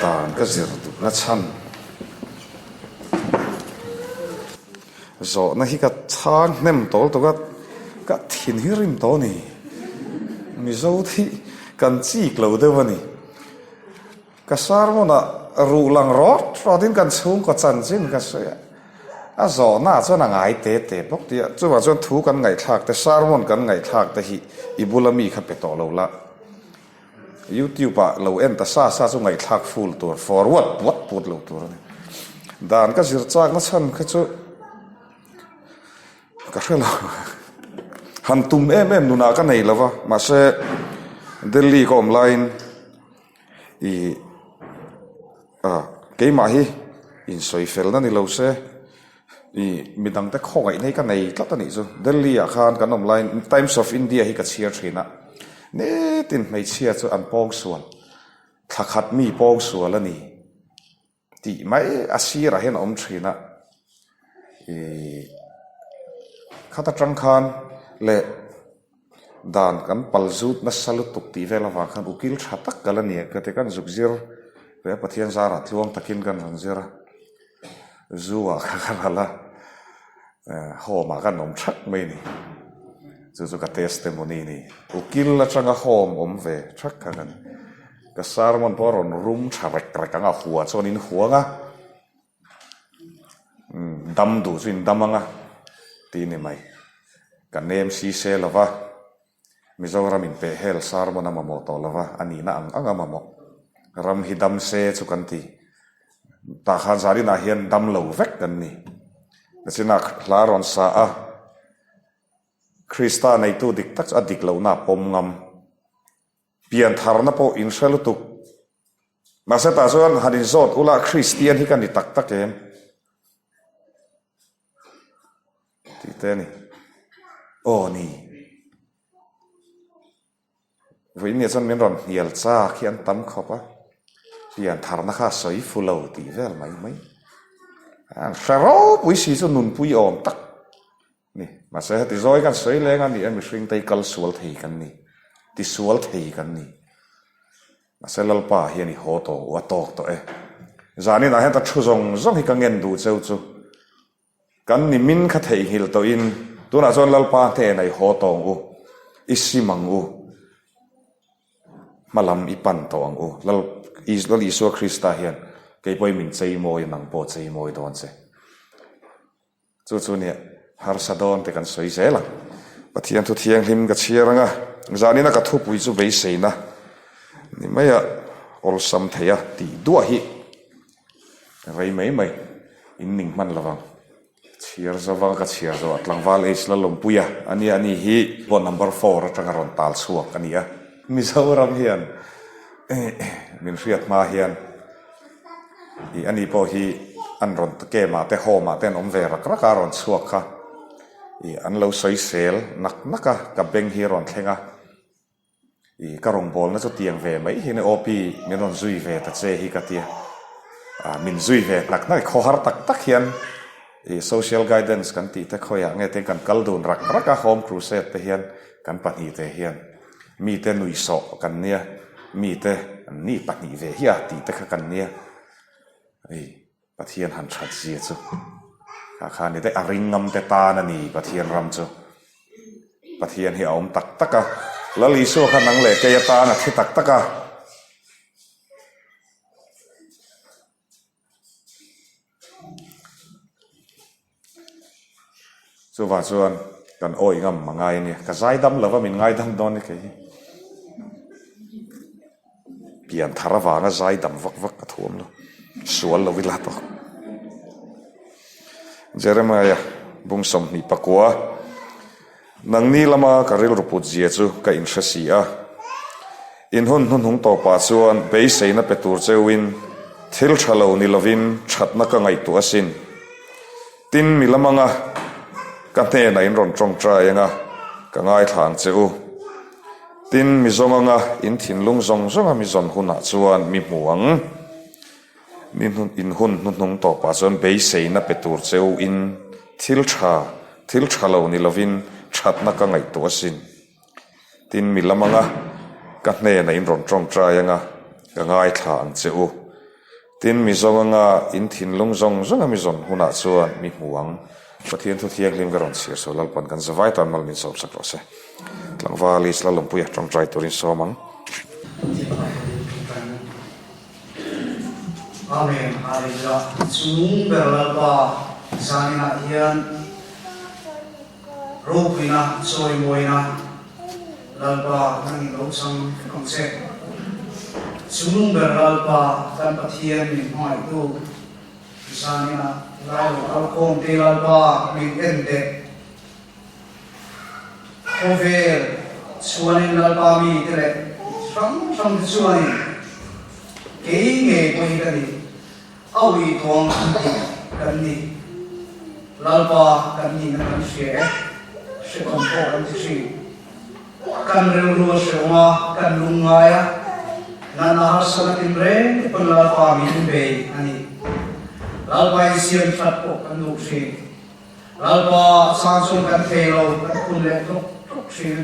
Dan ka zir duhna chhan zawhna hi ka chhang hnem tawl tawk a, ka thin hi rim tawh a ni. Mizo hi kan chik lo deuh a ni. Ka sermon ah ruh lang rawt rawt in kan chhungkaw chanchin ka sawi a, a zawhna ah chuan a ngai te te bawk tih a, chuvang chuan thu kan ngaihthlak te sermon kan ngaihthlak te hi i bula mi kha pe tawh lo la, YouTube ah lo en ta sa sa chu ngaihthlak full tur forward puat puat lo tur a ni. Dan ka zir chak na chhan kha chu ka hre lo, han tum em em nunah ka nei lo va, mahse Delhi ka awm laiin. Ih ah keimah hi insawi felna ni lo se ih midang te khawngaihna hi ka nei tlat a nih chu. Delhi ah khan kan awm laiin Times of India hi ka chhiar thin a, nitin hmeichhia chu an pawngsual thla khat mi pawngsual a ni. Tih mai a sirah hian a awm thin a, ihh khat atang khan leh dan kan pal zut nasa lutuk tih vel avang khan ukil tha tak ka la ni a ka ti kan zuk zir ve a Pathian zarah tluang takin kan rawn zir a, zu ah kha ka ral a, home ah kan awm thak mai a ni, chu chu ka testimony a ni, ukil atanga home awm ve thak kha ka ni. Ka sermon pawh a rawn rum tha rek rek ang a, hua chuan in huang a, dam duh chu in dam ang a tih a ni mai. Ka nem si se lo va, Mizoram in peh hel sermon a mamawh tawh lo va, a nihna ang ang a mamawh. Ram hi dam se chu kan ti. Tah khan zaninah hian dam lo vek kan ni. Nachinah hla rawn sa a. Krista neitu dik tak chu a dik lohna a pawm ngam. Piantharna pawh in hre lutuk. Mahse tah chuan han inzawt ula Kristian hi ka ni tak tak em? Tih te a ni. Aw ni. Vawiin nia chuan min rawn hnial chak hi an tam khawp a. Piantharna kha a sawi fu lo tih vel mai mai. An hre ropui si chu nunpui awm tak. Ni, mahse heti zawi kan sawi leng a ni a, mihring te hi kal sual thei kan ni, ti sual thei kan ni. Mahse Lalpa hian i haw tawh u, a tawk tawh e. Zaninah hian ka thu zawng zawng hi ka ngen duh cheu chu, kan ni min kha theihnghilh tawhin tunah chuan Lalpa hnenah i haw tawh ang u, i sim ang u, hmalam i pan tawh ang u. Lal Lal Isua Krista hian kei pawhin min cheimawi a, nang pawh cheimawi dawn che. Chu chu nia, harsa dawn te kan sawi zel ang. Pathian thu thianghlim ka chhiar ang a, zanina ka thupui chu beiseina ni mai a, awlsam thei a tih duah hi rei mai mai in ning hman lo vang. Chhiar zo vang ka chhiar zo a, tlangval H Lalawmpuia a nia, ani hi pawh number four atanga rawn tal chhuak a ni a. Mizoram hian min hriat hma hian Ih ani pawh hi an rawn game ah te home ah te an awm ve rak rak a rawn chhuak kha ih an lo sawi sel nak nak a ka beng hi a rawn thleng a ih ka rawngbawlna chu tiang ve mai hi nia aw pi min rawn zui ve ta che hi ka tia ah min zui ve hnak hnak khawhar tak tak hian ih social guidance kan tih te khawiah nge te kan kal dun rak rak a home crusade te hian kan pahnihte hian. Mite nuihsawh kan nia, mite an ni pahnih ve hi a tih te kha kan nia. Hei Pathian han that zia chu kha kha ni daih, a ring ngam te tan a ni Pathian ram chu. Pathian hi a awm tak tak a, Lal Isua kha nang leh kei atan a thi tak tak a. Chuvang chuan kan awih ngam a ngai a nia. Ka zaidam lova min ngaidam dawn ni kei hi. Pian thar avanga zaidam vak vak ka thuam lo. Sual lo ila tawh. Jeremiah bung 29 Nangni lama ka rilru put zia chu ka inhre si a. In hun hnuhnung tawpah chuan beiseina pe tur cheuin thil tha lo ni lovin thatna ka ngaihtuah asin. Tin, mi lam anga ka hnenah in rawn tawngtai anga ka ngaithla ang che u. Tin, mi zawng anga in thinlung zawng zawnga mi zawn hunah chuan mi hmu ang. Mi in hun hnuhnung tawpah chuan beiseina pe tur cheu in thil tha, thil tha lo ni lovin thatna ka ngaihtuah asin. Tin, mi lam anga ka hnenah in rawn tawngtai anga ka ngaithla ang che u. Tin, mi zawng anga in thinlung zawng zawnga mi zawn hunah chuan mi hmu ang. Pathian thu thianghlim ka rawn chhiar saw Lalpan kan zavai tan mal min sawm sak rawh se. Tlangval Isla Lawmpuia tawngtai turin sawm ang. Amen Hallelujah Chungnung ber Lalpa zaninah hian Ropuina chawimawina Lalpa nangin lo chang vek ang che. Chungnung ber Lalpa kan Pathian min hmangaihtu zaninah lai lo kal khawm te Lalpa min en teh. Khawvel chuanin Lalpa mite leh hrang hrang te chuanin kei ngei pawh hi ka ni. A ui tuang an tih kan ni. Lalpa kan nihna kan hria e, hrehawm pawh kan ti thin. Kan rilru a hrehawm a, kan lung ngai a, natna harsatna tinreng te pawn Lalpa min bei a ni. Lalpa insiam that pawh kan duh thin. Lalpa chang chung kan thei lo, kan phun leh tlawk tlawk thin.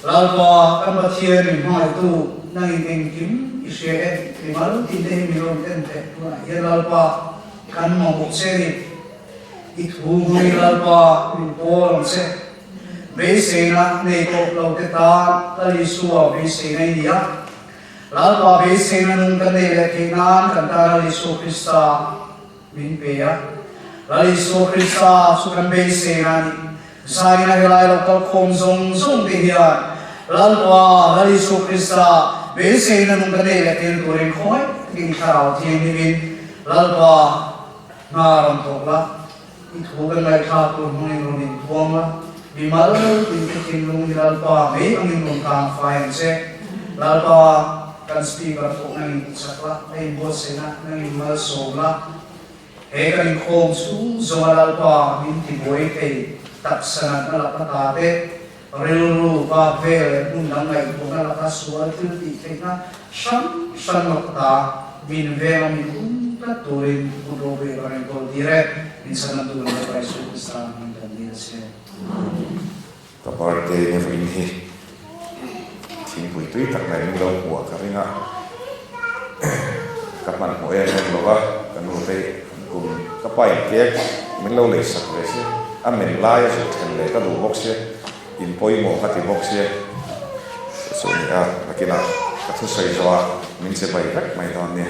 Lalpa, kan Pathian min hmangaihtu, nangin engkim i hria e, mimal tinte hi min rawn en teh tunah hian Lalpa, kan mamawh che ni. I thu hmangin Lalpa, min pawl ang che. Beiseina nei tawh lo te tan Lal Isua beiseina i ni a. Lalpa beiseina nung kan nei leh theih nan kan tan Lal Isua Krista Min pe a, Lal Isua Krista chu kan beisei a ni. Zaina helai lo kal khawm zawng zawng te hian Lalpa, Lal Isua Krista beiseina nung ka nei leh tel turin khawngaih takin Thlarau Thianghlimin Lalpa hna rawn thawk la, i thu kan ngaihthlak tur hmangin rawn inpuang la, mimal tin te thinlung hi Lalpa mei angin rawn kang fai ang che. Lalpa, kan Speaker pawh nangin tichak la, a inbuatsaihna nangin malsawm la. He kan inkhawm chhung zawnga Lalpa min tibuai thei taksa natna laka ta te, rilru vak vel leh hmun dang ngaihtuahna laka sual thil tih theihna hrang hrang laka ta min venga min um tlat turin kut ropui ka rawn kawl tir e, min chhanna tur Lalpa Isu Krista hming kan dil a che. Ka birthday ni vawiin hi thingpui tui tak mai min lo hmuh a ka ring a, ka hmanhmawh em em lo va, ka nu te kum ka pa in cake min lo lei sak ve sia, a men lai a zuk thlen leh ka duh bawk sia, in pawimawh ka ti bawk sia, chu chu a ni a, nakinah ka thusawi zawh ah min che bai vek mai dawn nia.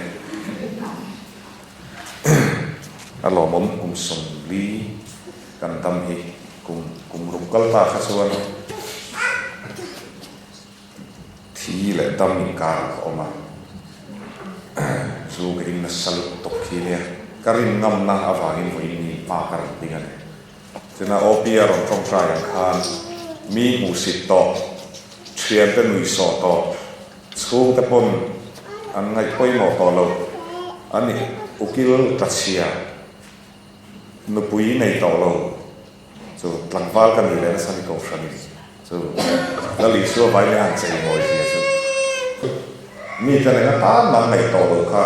A lawmawm kum 40 kan dam hi kum kum ruk kal ta kha chuan thi leh dam inkar a awm a, zu ka in nasa lutuk tawk khi nia ka rin ngamna avangin vawiin ni hma ka rawn ding a ni. Chuna OP a rawn tawngtai ang khan mi hmuhsit tawh, thiante nuihsawh tawh, Chhungte pawn an ngaih pawimawh tawh lo a ni. Ukil tlachhia nupui nei tawh lo chu tlangval ka ni leh nasa ni kohhranin chu Lal Isua vai leh han chei mawi zia chu mite reng atan an ngaih tawh lo kha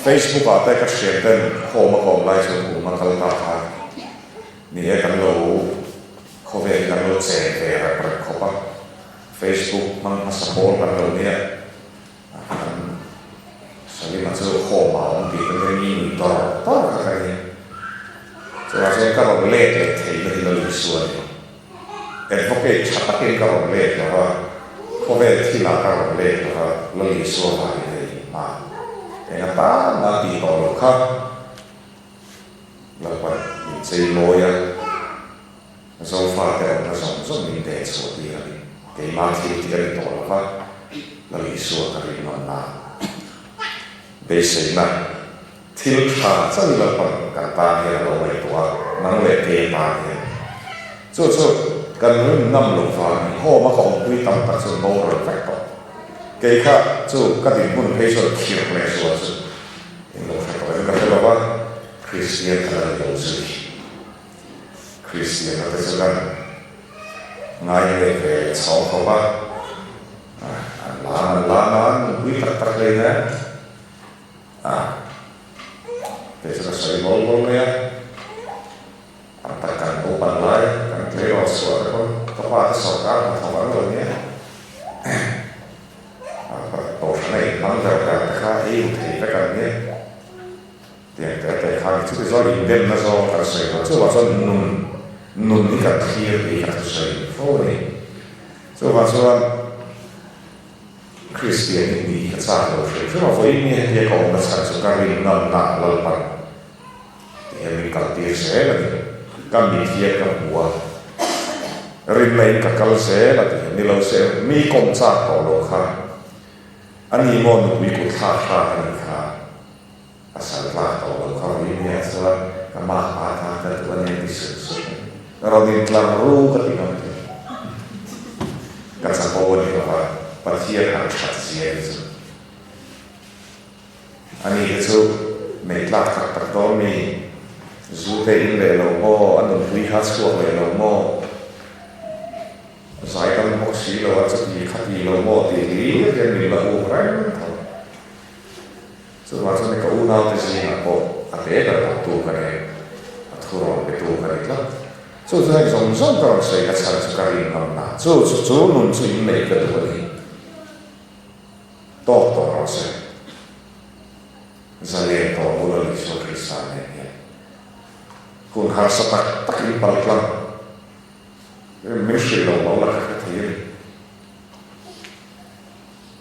Facebook ah te ka thian ten home a kawm lai chuan kum a kal ta kha ni e kan lo khawvel kan lo chen ve rep rep khawp a. Facebook hmang hmasa pawl kan lo nia, kan Salima chu home ah a awm tih kan ring i nui tawr tawr kha ka ring. Chuvang chuan ka rawn let leh theihna hi Lal Isua a ni. Advocate tha takin ka rawn let lo va, khawvel thilah ka rawn let lo va, Lal Isua vangin hei hma eng atan a tih tawh loh kha Lalpan min chei mawi a. Zofate awmna zawng zawng min deh chhuah tir a ni. Keimah thil tih a ni tawh lo va, Lal Isua ka rin ngam nan. Beiseina, thil tha chauhin Lalpan kan tan hian a lo ngaihtuah a, nang leh kei tan hian. Chu chu kan rin ngam loh vangin home a ka awmpui tam tak chu boral vek tawh. Kei kha chu ka dinhmun phei chuan khirh leh zual chu in lo hre tawh em ka hre lo va, Kristian ka la ni lo zui. Kristianna te chu kan ngai leh ve leh chhawng khawp a, an lam an lam a, an nunpui tak tak hle nia. A, kei chu ka sawi bawl bawl mai a, tam tak kan naupan lai kan tleirawl chhuah te pawn ka pa te sawrkar hnathawk an lo nia. A, kohhran a inhmang ber ber te kha ei ru thei vek. Chuti chuan indemna zawng kan sawi lo. Chuvang chuan nun, nun hi kan thlir tih hi ka thusawi fo a ni. Chuvang chuan Kristian hi nih ka chak lo hrim hrim a, vawiin nge hetia ka awmna chhan chu ka rin ngamna Lalpan ti hian min kaltir zel a ni. Ka mit hian ka hmu a, rinna in ka kal zel a ti hian ni lo se mi kawm chak tawh lo kha a ni maw nupui kut thlak thlak a nih kha. A sal tlak tawh lo kha vawiin hian chuan ka mah pa tan ka duh a ni a ti sup sup a ni. Rawn intlar ru ka ti ngam thei. Ka chapo a ni lo va, Pathian han that zia hi chu. Ani te chu nei tlak tak tak dawn mi, zu te in leh lo maw, a nunpui kha chhuak leh lo maw, zai dam bawk si lo a chuti khati lo maw tih hlir hian min la uk reng tho. Chuvang chuan ka unaute zingah pawh a te ber tawhtu ka ni, a thu rawn petu ka ni tlat. Chu chu heng zawng zawng ka rawn sawi na chhan chu ka rin ngam na, chu chu chu nun chu inneih ka duh a ni. Tawk tawh rawh se. Zalen tawh bula Isua Krista nen hian hun harsa tak tak in pal tlang. Min hrilh lo lo la ka hre thei a ni.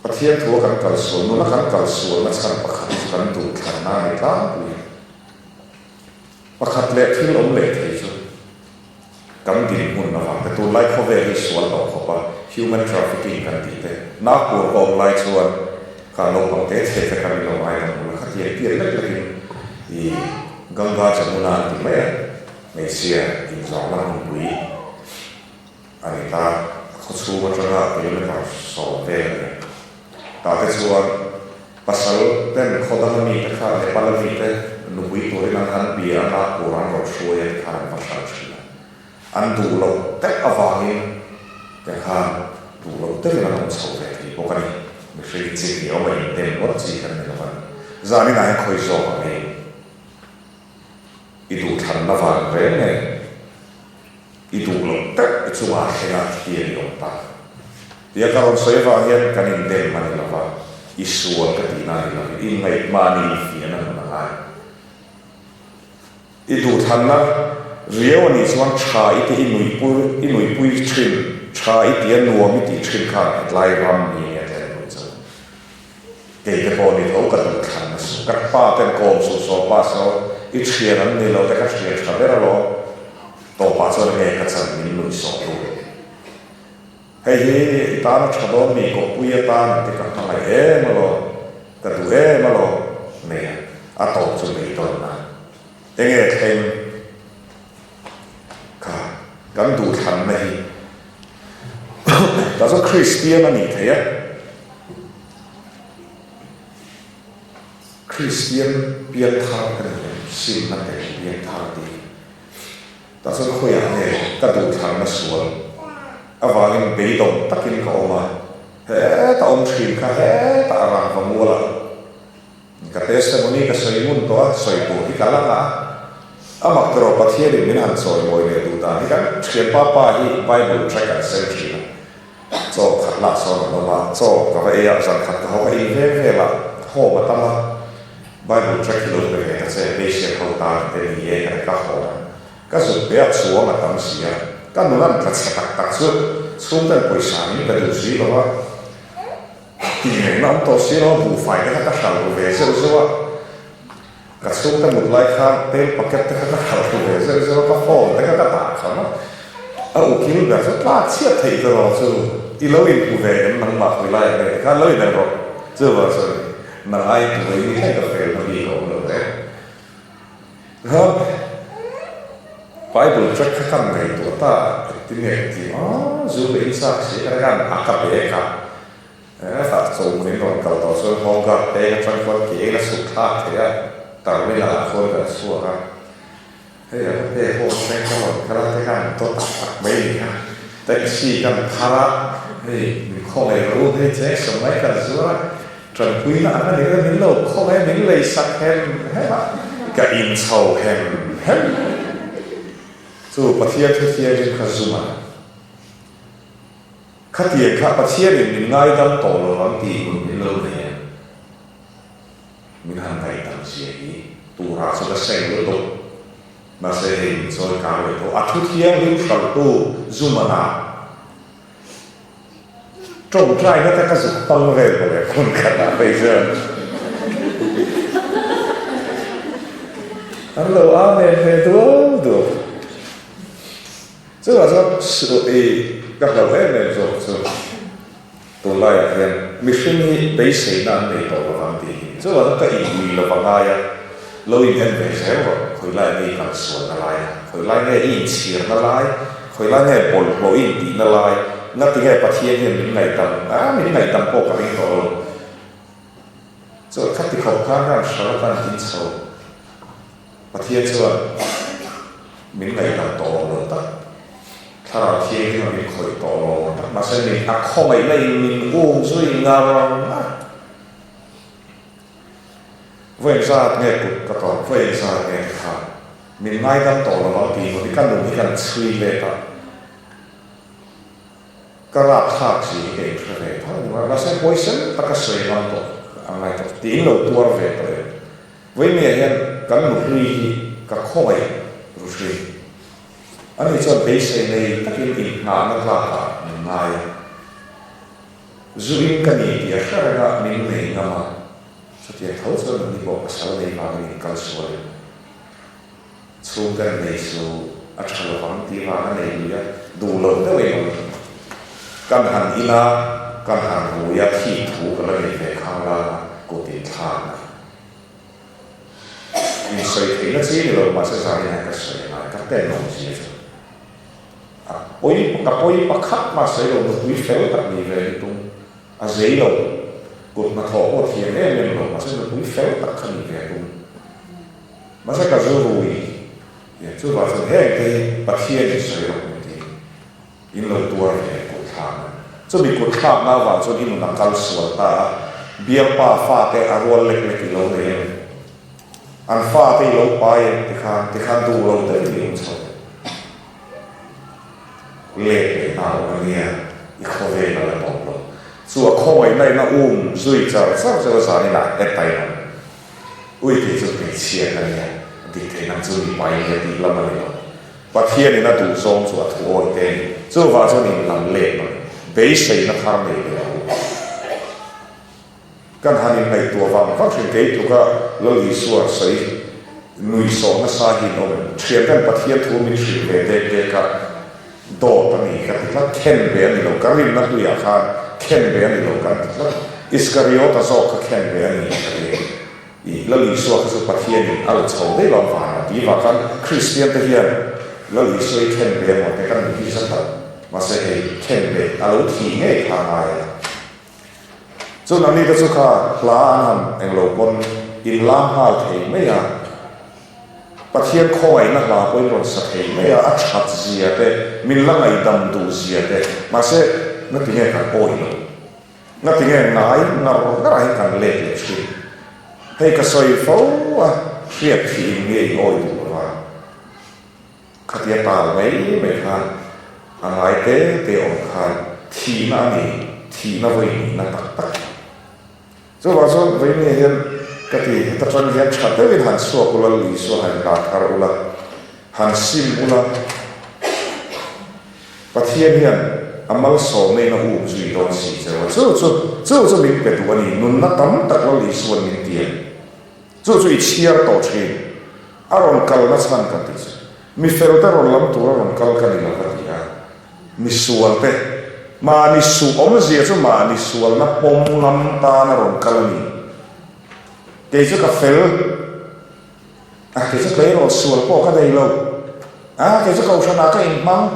Pathian thua kan kal sual, nuna kan kal sualna chhan pakhat chu kan duhthlanna a ni tlangpui a. Pakhat leh thil awm leh thei chu kan dinhmun avang te, tunlai khawvel hi sual tawh khawp a, human trafficking kan tih te, Nagpur ka awm lai chuan kha naupang te chhe te kha min lo ngaidam ula, khatiang tiat lek lekin i Ganga Jamuna an ti mai a, hmeichhia inzawrhna hmunpui. A ni ta, a khaw chhung atanga kilometre 10 vel a ni. Tah te chuan pasal ten khaw danga mite kha Nepal a mite nupui turin an han bia a, Nagpur an rawn hruai a tikhan an va hralh thin a. An duh loh deuh avangin te khan duh loh deuhin an awm chho ve thei bawk a ni. Mihring chi ni awm a indem ngawt chi kan ni lo a ni. Zaninah hian khawi zawk ang ei i duhthlanna vang reng nge? I duh loh tak i chungah thlenga hian i awm ta. Tia ka rawn sawi avang hian kan indem a ni lo va, i sual ka tihna a ni lo, i inngaihmahni infiahna nun a ngai. I duhthlanna riau a nih chuan tha i tih i nuihpui i nuihpui thin, tha i tih a nuam i tih thin khan hetlai ram ni nge thlen dawn chu. Kei te pawh ni tho ka duh thlan a su. Ka pa ten kawm suh saw pa saw i thian an ni lo te ka thian tha ber alawm. Tawpah chuan nge ka chan min nuih sawh tu. Hei hi i tan a tha dawn mi kawppui atan te ka hmangaih em alawm, ka duh em alawm nei a, a tawp chu nei dawn na. Enge thleng kha kan duh thlanna hi tah chuan Kristian a nih theih a. Kristian pianthar ka ni em? Simna tel pianthar tih hi. Tah chuan khawiah nge ka duhthlanna sual avangin beidawng takin ka awm a, heta awm thin kha hetah a rangva mual a. Ka testimony ka sawi ngun tawh a, sawi tur hi ka la ngah a. A mak erawh Pathianin min han chawimawi leh duh dan hi kan thianpa pa hi Bible track an sem thin a. Chaw khat lah sawn an awm a, chaw ka va ei a, zan khat ka haw ka in veng vel a, home a tam a, Bible track hi lo pe ve ta che, patient ho tan te ni e ka ti ka haw a, ka zut pe a, chuang a tam si a, ka nun an tla chhe tak tak chu chhungten pawisa min pe duh si lo a, tih ngaihna awm tawh si lo a, buhfai te kha ka hral ru ve zeuh zeuh a. Ka chhungte mut lai khan tel packet te kha ka hralh thlu ve zeuh zeuh a, ka phone te kha ka dah kham a, a ukil ber chu tlak chhiat theih ta rawh chu, i lo inhmu ve em nangmah hawi lai ang e tikhan lo inen rawh, chuvang chuan nang ai inhmu ve ni thleng ka fel na bik a awm lo ve. Tichuan Bible track kha kan ngaihtuah ta a, engtin nge ka ti a, zu ka inchak si a, ka khan a ka bag ah Hetah chaw min rawn kal tawh chuan home guard peng atang khuan ke in a chhuk thlak thei a, terminal ah khuan kan chhuak a, hei a ka pek home atang ka rawn kal a te khan dawt tak tak mai a ni a, taxi kan phar a, hei min khawngaih rawh u, hei cheng sawm mai kan zuar a, tanpuina ang a ni reng min lo khawngaih a min lei sak hem hem a, ka in chho hem hem chu Pathian thuthianghlim kha zum a. Khatiang kha Pathianin min ngaidam tawh lo ang tih hun min lo nei a, min han ngaihdam zia hi. Turah chu ka seng lutuk. Mahse hei min chawi kang leh tawh. A thu thianghlim hralhtu Zumana tawngtaina te ka zuk hmang vel mawle hmun khatah phei chuan an lo amen ve dual dual. Chuvang chuan i ka hlauh em em zawk chu. Tunlaiah hian mihring hi beiseina an nei tawh lovang tih hi chuvang ka inui lo va ngai a, lo in en ve zel rawh, khawilai nge i kalsualna lai a, khawilai nge i inchhirna lai, khawilai nge bawlhhlawh i intihna lai, ngatinge Pathian hian min ngaihdam, a min ngaihdam pawh ka ring tawh lo. Chuan khati khawp khan khan hral atan in chho. Pathian chuan min ngaihdam tawh awm lo tak, Thlarau Thianghlim a min khawih tawh lo awm tak, mahse min a khawngaihna in min um zui ngar ngar. Vawi engzat nge kut ka tawrh, vawi engzat nge ka thah, min ngaidam tawh lo ang tih ngawt hi ka nun hi kan chhui let a. Ka rapthlak si hi ka inhre ve tho a ni mai, mahse huaisen taka sawi ngam tawh a ngai tawh tiin lo tuar ve tawh em. Vawimia hian kan nuhlui hi ka khawngaih ru hrim. Ani chuan beisei nei takin inngahna tlakah min ngai a. Zu in ka ni tih a hre reng a, min nei ngam a. Chutiang tho chuan nangni pawh pasal nei vangin in kal sual em? Chhungte nei chu a tha lovang tih vang a nei lui a, duh loh deuh in awm. Kan han in a, kan han rui a, thik thu ka la nei ve khang lang a, kut in thlak a. In sawi theihna chi ni lo mahse zanin hian ka sawi ngai, ka tenawm zia chu. A pawi, ka pawi pakhat mah sawi lo, nupui fel tak ni ve hi tum a zei lo, kut hnathawh pawh thiam em em lo mahse nupui fel tak kha ni ve tum. Mahse ka zu rui hian chuvang chuan heng te hi Pathian in sawi rawh min ti in lo tuar ve kut thlakna. Chumi kut thlakna avang chuan i nun a kal sual ta a, bialpa fate a rual lek lek i lo nei em? An fate i lo pai em? Tikhan tikhan duh lo deuhin i awm chho. Let leh hna awm a nia, i khawvel a la tawp lo. Chu a khawngaihna in a um zui char char cheu a zanin ah heta in awm. Ui tih chu hmeichhia ka nia, dik theih nang chu mipa i nia tih lam a ni lo. Pathianin a duh zawng chu a thu awi te a ni. Chuvah chuan in lam let ang, beiseina thar nei leh ang u. Kan han inngaihtuah vang vang thin kei tluka Lal Isua sawi nuihsawh nasa hi in awm em? Thian ten Pathian thu min hrilh ve dek dek a, Dawt a ni ka ti tlat, khen ve a ni lo, ka rinna hluiah khan khen ve a ni lo kan ti tlat. Iskariota zawk kha khen ve a ni ka ti. I Lal Isua kha chu Pathianin a la chho daih lo vang a ti vang khan Kristian te hian Lal Isua hi khen ve emaw te kan ni hi za tlat. Mahse hei khen ve a lo thih ngei kha a ngai a. Chuan anni te chu kha hla an han englo pawn inlam nghal thei mai a. Pathian khawngaihna hla pawhin rawn sa thei mai a, a that zia te, min la ngaihdam duh zia te, mahse ngatinge kan awih lo? Ngatinge ngai ngar ngarah hian kan let leh thin? Hei ka sawi fo a, hriat thiin nge i awih duh lova? Khatia tal mai mai khan a ngai te te awm khan thihna a ni, thihna vawi nihna tak tak. Chuvang chuan vawinia hian ka ti, heta tang hian tha deuhin han chhuak ula, Isua han dah thar ula, han sim ula, Pathian hian a malsawmna in a um zui dawn si che u a, chu chu, chu chu min pe duh a ni, nunna tam tak Lal Isua'n min ti a ni. Chu chu i chhiar tawh thin, a rawn kalna chhan kan tih chu, mi fel te rawn lam tur a rawn kal ka ni lo ka ti a. Misual te, mahni su awmzia chu mahni sualna pawm ngam tan a rawn kal a ni. Kei chu ka fel, a kei chu tleirawl sual pawh ka nei lo, a kei chu kohhranah ka inhmang,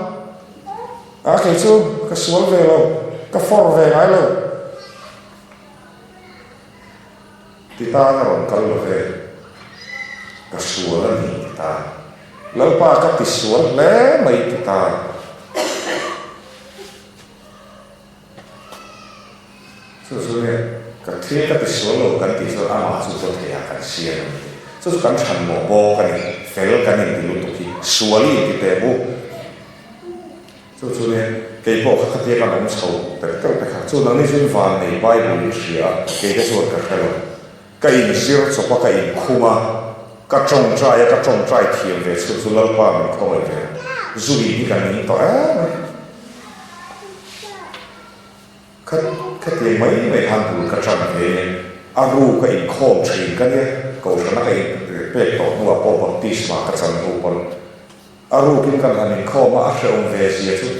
a kei chu ka sual ve lo, ka fawr ve ngai lo. Ti tan a rawn kal lo ve, ka sual a ni ti tan. Lalpa ka ti sual hle mai ti tan. Chu chu nge ka thil ka ti sual lo kan tih chuan amah chu chaw theiah kan siam a ni. Chu chu kan chhan mawh bawk a ni, fel kan inti lutuk hi, sual i inti teh u. Chu chu nia, kei pawh kha khatia kan awm chho tel tel te kha. Chu nangni chu in van nei Bible in hria a, kei te chuan ka hre lo. Ka inzir chawp a, ka inkhung a. Ka tawngtai a, ka tawngtai thiam ve chhun chu Lalpa min khawngaih ve. Zu in hi ka ning tawh em a. Kha khatiang mai mai khan bul ka tan ve a ru ka inkhawm thin ka nia, Kohhrana ka inpek tawh hnuah pawh baptisma ka chan hnu pawn a rukin kan han inkhawm a, a hrehawm ve zia chu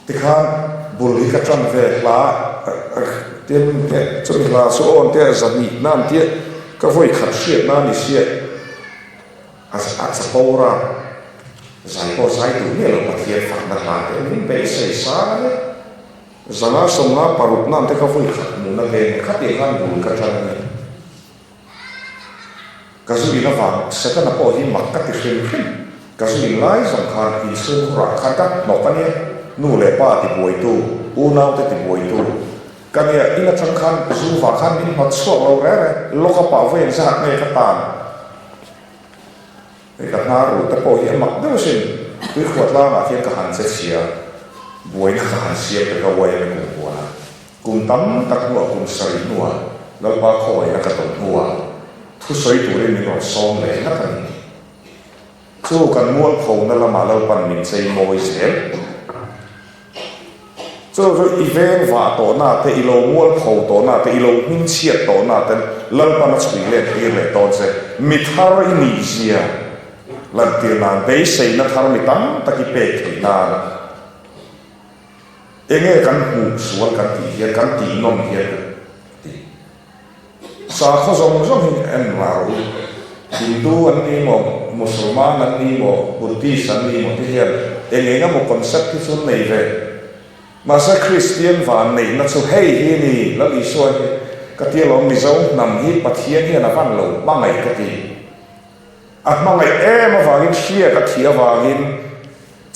tikhan bul hi ka tan ve hla tin chumi hla chu awn te a zahnih nan tia ka vawi khat hriat nan ni sia. A chapo ra, zai pawh zai duh miah lo Pathian fakna hla te min beisei sang a nia. Zanga sawmnga paruk nan te ka vawi khat hmuhna hle nia, khatiang khan bul ka tan a nia. Ka zu in avang Setana pawh hi mak ka ti hrim hrim, ka zu in lai zawng khan inchhung khurah khan ka hnawk a nia, nu leh pa tibuaitu, unaute tibuaitu ka nia, in atang khan zu vah khan min hnawt chhuak lo reng reng, lock up ah vawi engzat nge ka tan. Hei ka hnar ruh te pawh hi a mak deuh asin, tuikhuah tlangah khian ka han che chhia, buaina ka han siam ta ka uai ame kum huan a, kum tam tak hnuah kum sarih hnuah Lalpa khawngaihna ka tawn hnuah thusawi turin min rawn sawm leh ngat a ni. Chu kan mualphona lamah Lalpan min chei mawi zel. Chu chu i veng vah tawhna te, i lo mualpho tawhna te, i lo hmingchhiat tawhna ten Lalpan a chhui let tir leh dawn che. Mi thar i nih zia lantir nan, beiseina thar mi tam tak i pek theih nan enge kan hmuh sual kan tih hian, kan tih nawm hian ka ti. Sakhaw zawng zawng hi en rah rawh u. Hindu an ni maw, Musulman an ni maw, Buddhist an ni maw te hian eng eng emaw concept hi chu an nei ve. Mahse Kristian van neihna chu hei hi ni, Lal Isua hi ka ti alawm Mizo hnam hi Pathian hian a van lo hmangaih ka ti. A hmangaih em avangin hriak a thih avangin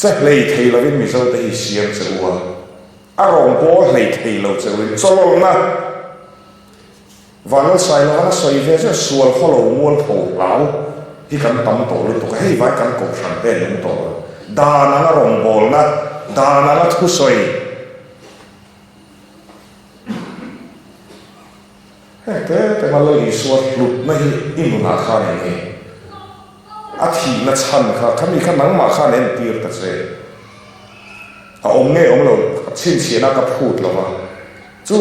che hlei thei lovin Mizo te hi siam che u a. A rawngbawl hlei thei lo che uin chawlawlhna Vanlal Sailovan a sawi ve zeuh sual khaw lo mualpho hlau hi kan tam tawh lutuk a, hei vai kan kohhran te an awm tawh lo. Dan anga rawngbawlna, dan anga thusawi. Heng te te Lal Isua hlutna hi i nunah khan eng nge? A thihna chhan kha, khami kha nangmah khan entir ta che. A awm nge awm lo, chhinchhiahna ka phut lo va. Chu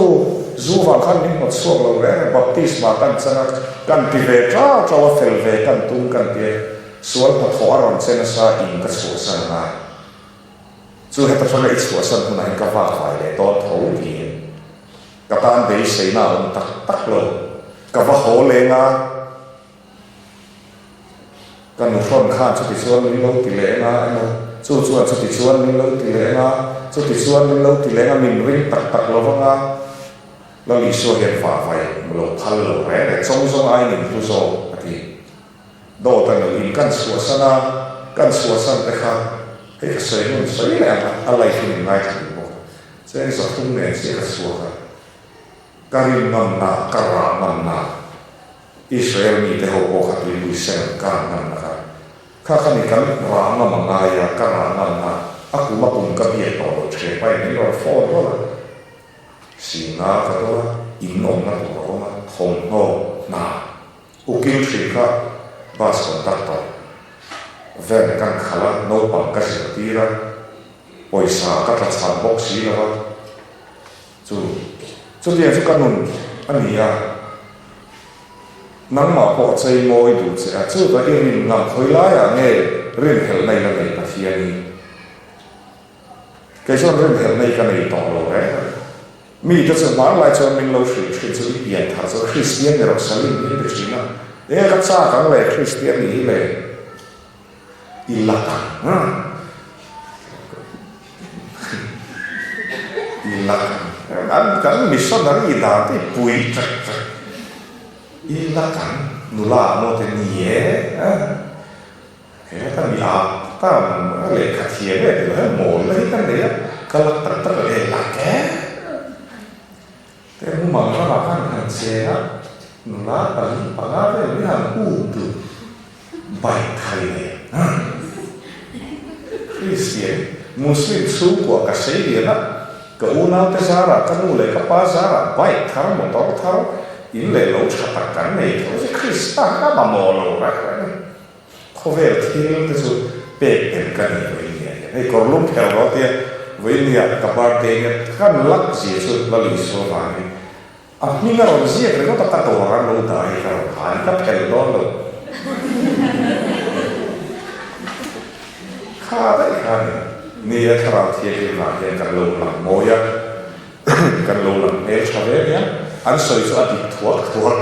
zu vang khan min hnawt chhuak lo reng a, baptisma kan chang a, kan ti ve tau tau a, fel ve kan tum kan ti a, sual hnathawh a rawn che nasa in ka chhuahsan a ngai. Chu heta tanga i chhuahsan hunah hian ka vak vai leh dawn tho tiin ka tan beiseina a awm tak tak lo. Ka va haw leng a. Ka nuhrawn khan chuti chuan min lo ti leh eng a emaw, chu chuan chuti chuan min lo ti leh eng a, chuti chuan min lo ti leh eng a, min ring tak tak lo vang a, Lal Isua hian vah vai lo phal lo reng reng, chawng zawng aiin in hlu zawk a ti. Dawt a nu in kan chhuahsan a, kan chhuahsan te kha hei ka sawi hun sawi leh ang a, a life in min ngaithla duh bawk a, cheng zathum nen chiah ka chhuak a, ka rin ngamna, ka rah ngamna. Israel mite ho pawh kha tuipui sen an kar ngam na kha. Kha kha ni kan rah ngam a ngai a, ka rah ngam na, a kum a kum ka biak tawh loh ṭhen pahin min rawn phone rawlh a. Singa ka dawn a, in awmna tur a awm a, thawmhnaw, hna, ukil ṭhin kha bus conductor, van kan khalh a, naupang ka zirtir a, pawisa ka tlachham bawk si lo a. Chu, chutiang chu ka nun a ni a, nangmah pawh a chei mawi duh che a, chu ka i rin ngam khawi laiah nge rinhelh nei la nei Pathian hi? Kei chuan rinhelh nei ka nei tawh lo reng reng. Mite chu hmanlai chuan min lo hrilh thin chu i pian thar chu Kristian ni rawh Salim hi a ti thin a, enge ka chak ang le Kristian ni hi le? I lak ang. I lak ang. An kan missionary dan te pui trak trak. I lak ang. Nula maw te ni e. He ka mi a tam a lehkha thiam e ti lo he mawl na hi ka nei a. Ka lak tak tak e lak e. Te mumang ramah khan han cheng a, nula pali panga vel mai han um tur bike thai nei a. Kristian, Muslim chhungkua ka sei lian a, ka unaute zarah, ka nu leh ka pa zarah bike thar, motor thar, In leh lo tha tak kan nei tho che Krista ka mamawh lo reng reng a ni. Khawvel thil te chu pek tel ka ni vawiin ah hian. Hei kawr lum phel rawh tia vawiin ah ka birthday nia ka luck zia chu Lal Isua vangin a hming a rawn ziak ringawt a ka dawr an lo dah hi ka rawn ha ni ka phel dawn lo. Kha daih kha ni. Ni a thlarau thianghlim ah hian kan lo lang mawi a. Kan lo lang hmel tha ve nia, an sawi chu a dik thuak thuak.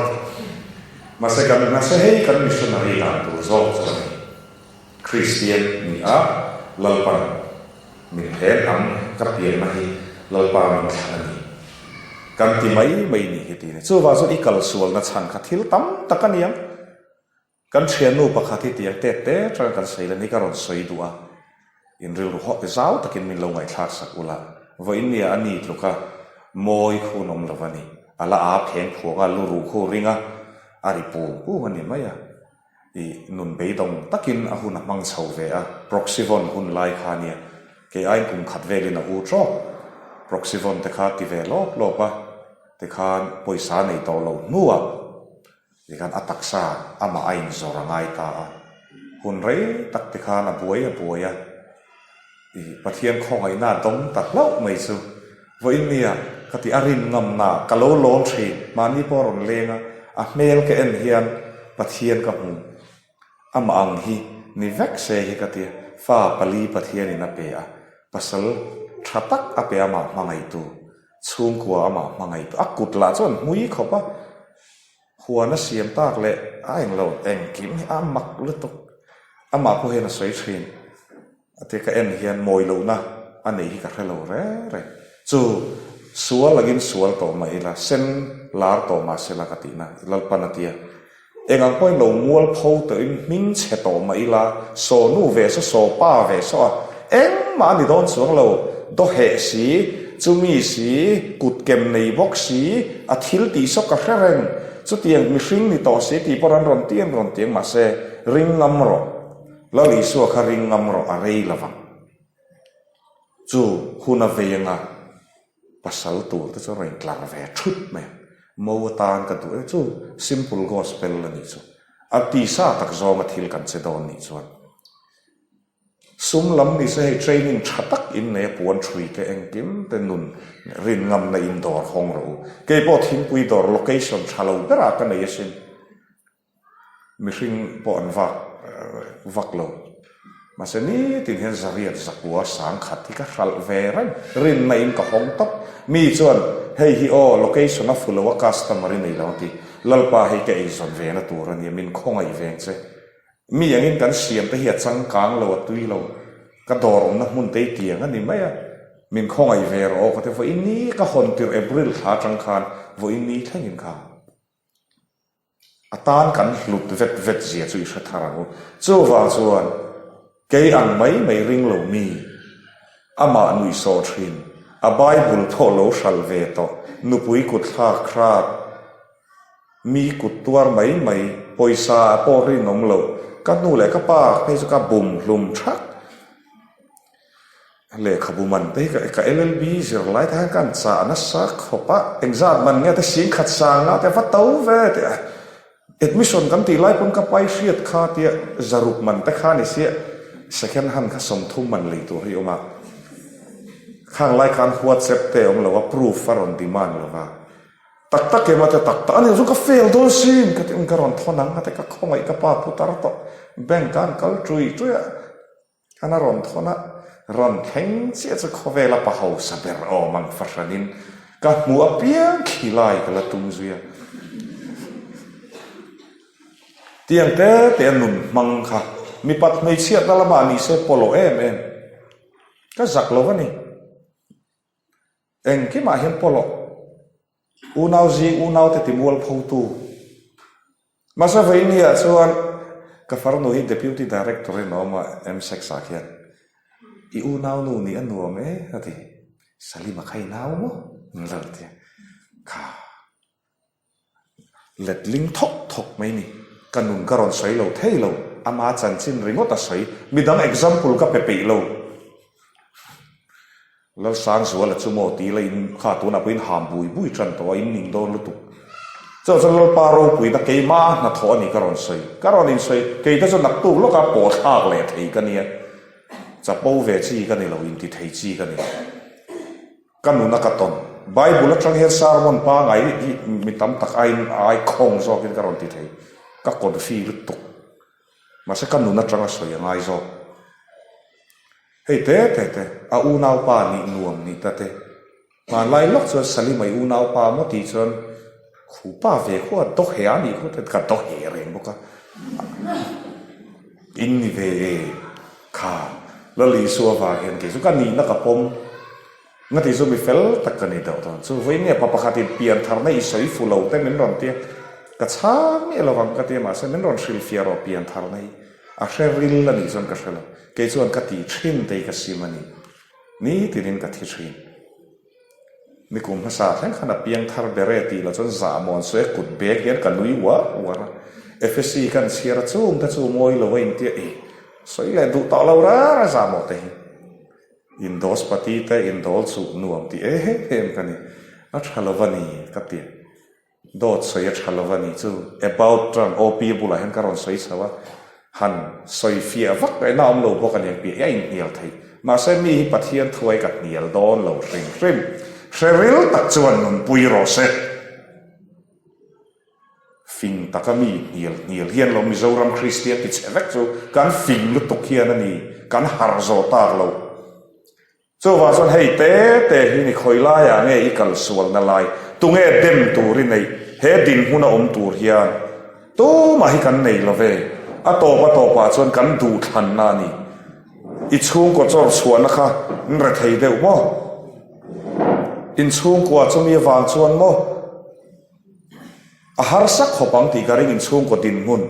Mahse kan mahse hei kan missionary dan tur zawk chu a ni. Kristian ni a, Lalpan min hlen ang ka pianna hi Lalpa min thlan a ni. Kan ti mai mai ni hi ti a ni. Chuvang chuan i kalsualna chhan kha thil tam tak a ni ang. Kan thiannu pakhat hi tiang tet te atanga kan sawi la ni ka rawn sawi duh a, in rilru hawh te zau takin min lo ngaihthlak sak ula, vawiin nia a ni tluka mawi khu an awm lo a ni, a la ap pheng phuang a, lu ruh khu ring a, a ri pung pung a ni mai a, i nun beidawng takin a hun a hmang chho ve a, Proxyvon hun lai kha nia, kei aiin kum khat velin a u trawk, Proxyvon te kha ti ve lawp lawp a, tikhan pawisa nei tawh loh hnuah. Tikhan a taksa amah a inzawr a ngai ta a, hun rei tak tikhan a buai a buai a, i Pathian khawngaihna a dawng ta hlauh mai chu vawiin nia ka ti a rin ngamna ka lo lawm thin, mahni pawh a rawn leng a, a hmel ka en hian Pathian ka hmu, amah ang hi ni vek se hi ka ti a, fa pali Pathianin a pe a, pasal tha tak a pe amah hmangaihtu, chhungkua amah hmangaihtu, a kut lah chuan hmui khawp a. Huan a siam tak leh a englo engkim hi a mak lutuk. Amah pawh hian a sawi thin. A ti ka en hian mawi lohna a neih hi ka hre lo reng reng. Chu sual angin sual tawh mah ila, sen lar tawh mah sela ka tihna Lalpan a ti a. Eng ang pawhin lo mual pho tawhin hming chhe tawh mah ila, saw nu ve saw, saw pa ve saw a, engmah a ni dawn chuang lo, dawheh si, chumi si, kut kem nei bawk si, a thil tih saw ka hre reng, chutiang mihring ni tawh si tih pawh an rawn ti an rawn ti ang mahse, ring ngam rawh, Lal Isua kha ring ngam rawh a rei lovang. Chu hun a vei anga. Pasal tur te chu a rawn tlar ve thut mai a, mo atan ka duh e chu simple gospel a nih chu. A tisa tak zawnga thil kan che dawn nih chuan sum lam ni se hei training tha tak in nei a puan thui te engkim te nun rin ngamna in dawr hawng rawh u. Keipawh thingpui dawr location tha lo berah ka nei asin. Mihring pawh an vak vak lo. Mahse nitin hian zariat zakua sang khat hi ka hralh ve reng. Rinna in ka hawng tawp. Mi chuan hei hi aw location a fu lo a customer i nei lo a ti. Lalpa hei ka eizawn ve na tur a nia min khawngaih veng che. Mi angin kan siam te hi a changkang lo a tui lo. Ka dawr awmna hmun te i tiang a ni mai a. Min khawngaih ve rawh aw ka ti. Vawiin ni ka hawn tirh April thla atang khan vawiin ni thlengin kha. A tan kan hlut vet vet zia chu i hre thar ang u. Chuvang chuan kei ang mai mai ring lo mi, amah nuihsawh thin, a Bible pawh lo hral ve tawh, nupui kut thlak hrat, mi kut tuar mai mai, pawisa pawh rinawm loh, ka nu leh ka pa phei chu ka bum hlum thak. Lehkhabu man te hi ka LLB zirlai te khan ka han chah nasa khawp a, engzat man nge te singkhat sang nga te va to ve tih a, admission kan tih lai pawn ka pai hriat kha tia zaruk man te kha ni sia second hand kha 30 man lei tur hi awm a, khang lai khan whatsapp te a awm lo a, proof a rawn demand lo va, tak tak emaw te tak tak a ni chu ka fail dawn sin ka ti ka rawn thawn ang a te ka khawngaih ka pa putar tawh bank ah an kal ṭui ṭui a. Khan a rawn thawn a, rawn thleng chiah chu khawvela pa hausa ber awm ang fahranin ka hmu apiang khi lai ka la tum zui a. Tiang te te a nun hmang kha mipat hmeichhiatna lamah ni se pawlawh em em. Ka zak lo a ni. Engkimah hian pawlawh. Unau zing unau te timual photu. Mahse vawiin hi ah chuan ka farnu hi Deputy Director in a awm a MSEX ah khian i unau nu nih a nuam e a ti. Salima kha i nau maw? An lo ti a. Kha letling thawk thawk mai ni. Ka nun ka rawn sawi lo thei lo. Ama chanchin ringawt a sawi. Midang example ka pe peih lo. Lalsangzuala chu maw tih la in kha tunah pawhin ham bui bui tan tawh a, in ning dawn lutuk. Chuvang chuan Lalpa ropuina keimah hnathawh a ni ka rawn sawi. Ka rawn insawi, kei te chu naktuk lawka pawhthlak leh thei ka nia. Chapo ve chi ka ni lo, inti thei chi ka ni lo. Ka nuna ka tawn. Bible atang hian sermon pangai hi mi tam tak aiin a ai khawng zawkin ka rawn ti thei. Ka confi lutuk. Mahse ka nun atanga sawi a ngai zawk. Hei te te te, a unaupa nih nuam nih ta te. Hmanlai lawk chuan Salima i unaupa maw tih chuan khupa ve khu a dawheh a nih khu te ka dawheh reng bawk a. In ni ve e kha Lal Isua vang hian kei chu ka nihna ka pawm. Nga ti chu mi fel tak ka ni deuh dawn. Chu vawiin nge pa pakhatin piantharna i sawi fu lo te min rawn tia ka chhang miah lo ang ka tia mahse min rawn hrilhfiah rawh piantharna hi a hre ril a nih chuan ka hre lo. Kei chuan ka tih thin te hi ka sim a ni. Nitinin ka thi thin. Nikum hmasa thleng khan a piang thar ber e tih loh chuan zahmawn sawi a kut bek hian ka nui uar uar a. Efesi kan chhiar a chung te chu mawi lo a intia e sawi leh duh tawh lo rar a zahmawh te hi. Indos pati te indawl chuh nuam ti em em ka ni. A tha lo a ni ka ti. Dawt sawi a tha lo a ni chu. About chuan OP bulah hian ka rawn sawi chho a, han sawi fiah vak ngaihna awm lo bawk a ni ang piah hi a inhnial theih. Mahse mi hi Pathian thuai ka hnial dawn lo hrim hrim. Hre ril tak chuan nunpui rawh se. Fing taka mi hnial hnial hian lo Mizoram Kristian ti chhe vek chu kan fing lutuk hian a ni, kan harh zawh tak lo. Chuvang chuan hei te te hi ni khawi laiah nge i kal sualna lai, tunge dem tur i neih, he dinhmun a awm tur hian tumah hi kan nei lo ve, a tawp a tawpah chuan kan duhthlanna a ni. I chhungkaw chawr chhuahna kha in rethei deuh maw? In chhungkua chumi avang chuan maw? A harsa khawp ang tih ka ring in chhungkaw dinhmun.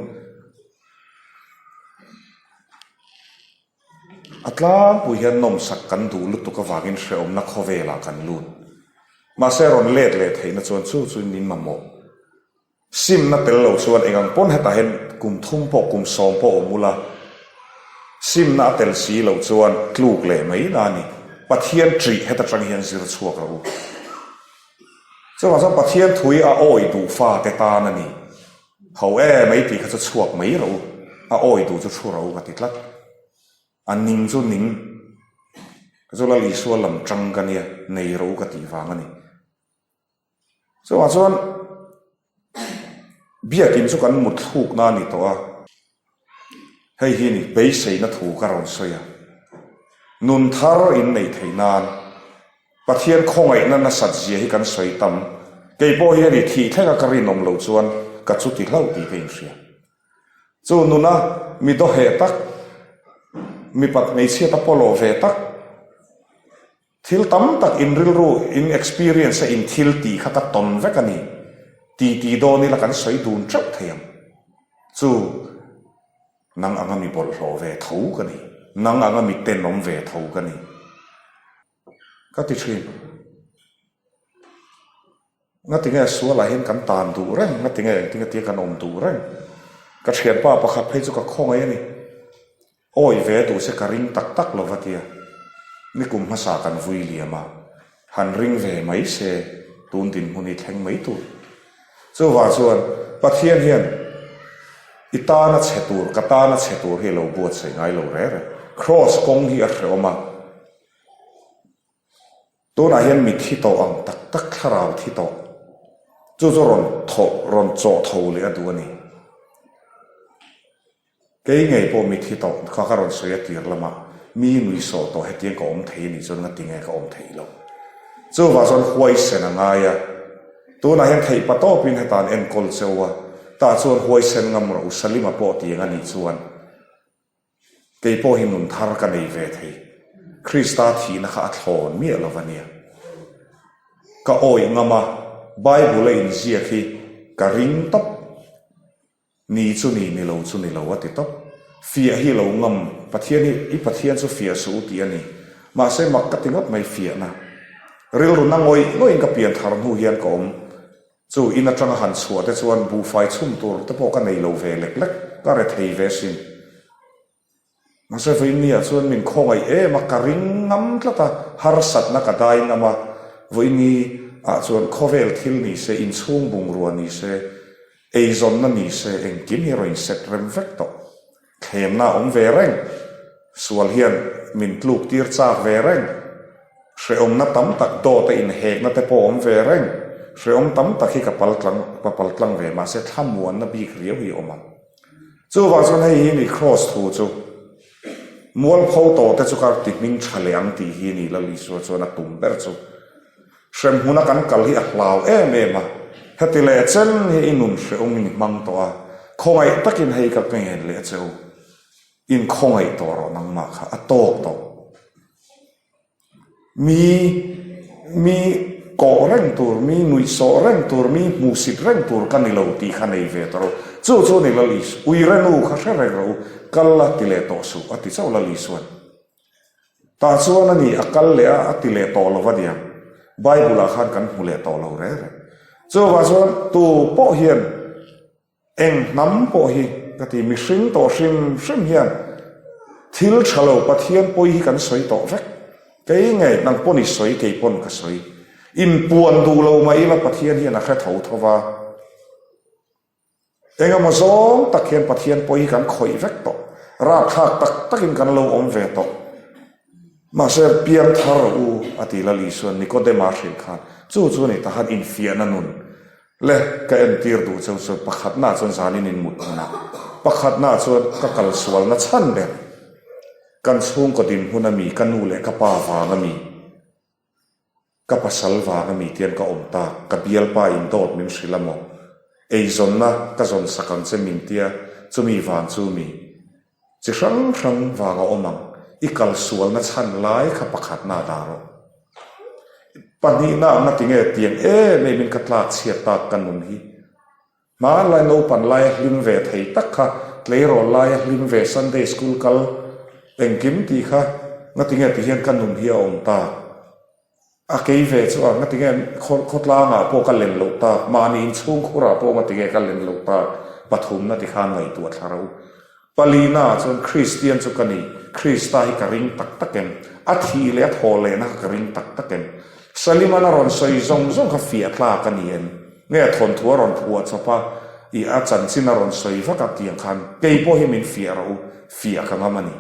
A tlangpui hian nawmsak kan duh lutuk avangin hrehawmna khawvelah kan lut. Mahse rawn let leh theihna chuan chu chu min mamawh. Simna tel lo chuan eng ang pawn hetah hian kum thum pawh kum sawm pawh awm ula, simna a tel si loh chuan tluk leh mai na a ni. Pathian ṭih heta ṭang hian zir chhuak rawh u. Chuvang chuan Pathian thui a awi duh fate tan a ni. Ho e mai tih kha chu chhuak mai rawh u, a awi duh chu thu rawh u ka ti tlat. A ning chu ning, ka chu Lal Isua lam tang ka nia, nei rawh u ka tih vang a ni. Chuvang chuan Biakin chu kan mutthlukna a ni tawh a, hei hi ni beiseina thu ka rawn sawi a, nun thar in neih theih nan Pathian khawngaihna nasat zia hi kan sawi tam, kei pawh hian i thih thlenga ka rinawm loh chuan ka chuti hlauh tih ka inhria. Chu nuna mi dawheh tak, mipat hmeichhiata pawlawh ve tak, Thil tam tak in rilru, in experience a in thil tih kha ka tawn vek a ni. Ti ti dawn ila kan sawi dun teuh thei ang. Chu, nang anga mi bawlhhlawh ve tho ka ni. Nang anga mi tenawm ve tho ka ni. Ka ti thin. Ngatinge sualah hian kan tan duh reng, ngatinge engtinge tia kan awm duh reng. Ka thianpa pakhat phei chu ka khawngaih a ni. Awi ve duh se ka ring tak tak lo va tia. Nikum hmasa kan vui liam a, han ring ve mai se tun dinhmun hi thleng mai tur. Chuvang chuan Pathian hian i tana chhe tur, ka tana chhe tur hi a lo buatsaih ngai lo re re. Kraws kawng hi a hrehawm a. Tunah hian mi thi tawh ang tak tak thlarau thi tawh chu chu rawn thawh rawn chawh tho leh a duh a ni. Kei ngei pawh mi thi tawh kha ka rawn sawi a tir lamah mi nuihsawh tawh hetiang ka awm thei a nih chuan ngati nge ka awm theih loh. Chuvah chuan huaisen a ngai a, tunah hian theih pa tawpin heta an enkawl cheu a, tah chuan huaisen ngam rawh u Salima pawh tiang a nih chuan Kei pawh hi nun thar ka nei ve thei. Krista thihna kha a thlawn miah lo va nia. Ka awih ngam a, Bible a inziak hi ka ring tawp. Ni chu ni, ni lo chu ni lo a ti tawp. Fiah hi lo ngam, Pathian hi, i Pathian chu fiah suh u tih a ni. Mahse mak ka ti ngawt mai fiahna. Rilru na ngawih ngawihin ka pian thar hnu hian ka awm. Chu in atanga han chhuah te chuan buhfai chhum tur te pawh ka nei lo ve lek lek, ka re thei ve sin. Mahse vawiinniah chuan min khawngaih em a, ka ring ngam tlat a, harsatna ka dai ngam a, vawiinni. ah chuan khawvel thil ni se, inchhung bungrua ni se, eizawnna ni se, engkim hi a rawn inset rem vek tawh. Thlemna a awm ve reng, sual hian min tluk tir chak ve reng, hrehawmna tam tak dawt a inhekna te pawh a awm ve reng, hrehawm tam tak hi ka pal tlang ka pal tlang ve mahse thlamuanna bik riau hi a awm a. Chuvang chuan hei hi ni Kraws thu chu mualpho tawh te chu ka ti hming tha leh ang tih hi ni Lal Isua chuan a tum ber chu. Hremhmuna kan kal hi a hlau em em a, heti leh chen hi i nun hrehawm in i hmang tawh a, khawngaih takin hei ka ngen leh che u, in khawngaih tawh rawh nangmah kha a tawk tawh. Mi mi kawh reng tur, mi nuihsawh reng tur, mi hmuhsit reng tur ka ni lo tih kha nei ve tawh rawh u. Chu chu ni Lal Isu, uirenu kha hre reng rawh u, kal la ti leh tawh suh a ti chauh Lal Isuan. Tah chuan a ni, a kal leh a, a ti leh tawh lo va niang. Bible-ah khan kan hmu leh tawh lo reng reng. Chuvang chuan tu pawh hian eng hnam pawh hi ka ti, mihring tawh hrim hrim hian thil tha lo Pathian pawi hi kan sawi tawh vek. Kei nge nang pawn i sawi, kei pawn ka sawi. Inpuan duh lo mah ila Pathian hian a hre tho tho va. Engemaw zawng tak hian Pathian pawh hi kan khawih vek tawh, rapthlak tak takin kan lo awm ve tawh. Mahse, piangthar rawh u, a ti Lal Isuan Nikodema hrilh khan, chu chu ni tahan infiahna nun le ka entir duh cheu chuan pakhatnaah chuan zanin in mut hmunah, pakhatnaah chuan ka kalsualna chhan ber, kan chhungkaw dinhmun ami, ka nu leh ka pa vang ami, Ka pasal vang a mi tian ka awm tak, ka bialpa in dawt min hrilh a maw? Eizawnna ka zawn sak ang che min tia, chumi vang chu mi chi hrang hrang vang a awm ang, i kal sualna chhan lai kha pakhatna a dah rawh. Pahnihna ang a tinge tiang em em in ka tlak chhiat tak ka nun hi. Hmanlai naupan laia hlim ve thei tak kha, tleirawl laia hlim ve Sunday school kal engkim tih kha ngatinge ti hian ka nun hi a awm tak. A kei ve chu a ngatinge khawtlangah pawh ka len loh tak, mahni inchhungkhurah pawh ngatinge ka len loh tak pathumna ti khan ngaihtuah thla ro. Palina chuan Kristian chu ka ni, Krista hi ka ring tak tak em? A thih leh a thaw lehna kha ka ring tak tak em? Saliman a rawn sawi zawng zawng kha fiah tlak a ni em? Nge a thawnthu a rawn phuah chawp a, ih a chanchin a rawn sawi vak a tiang khan kei pawh hi min fiah rawh u, fiah ka ngam a ni.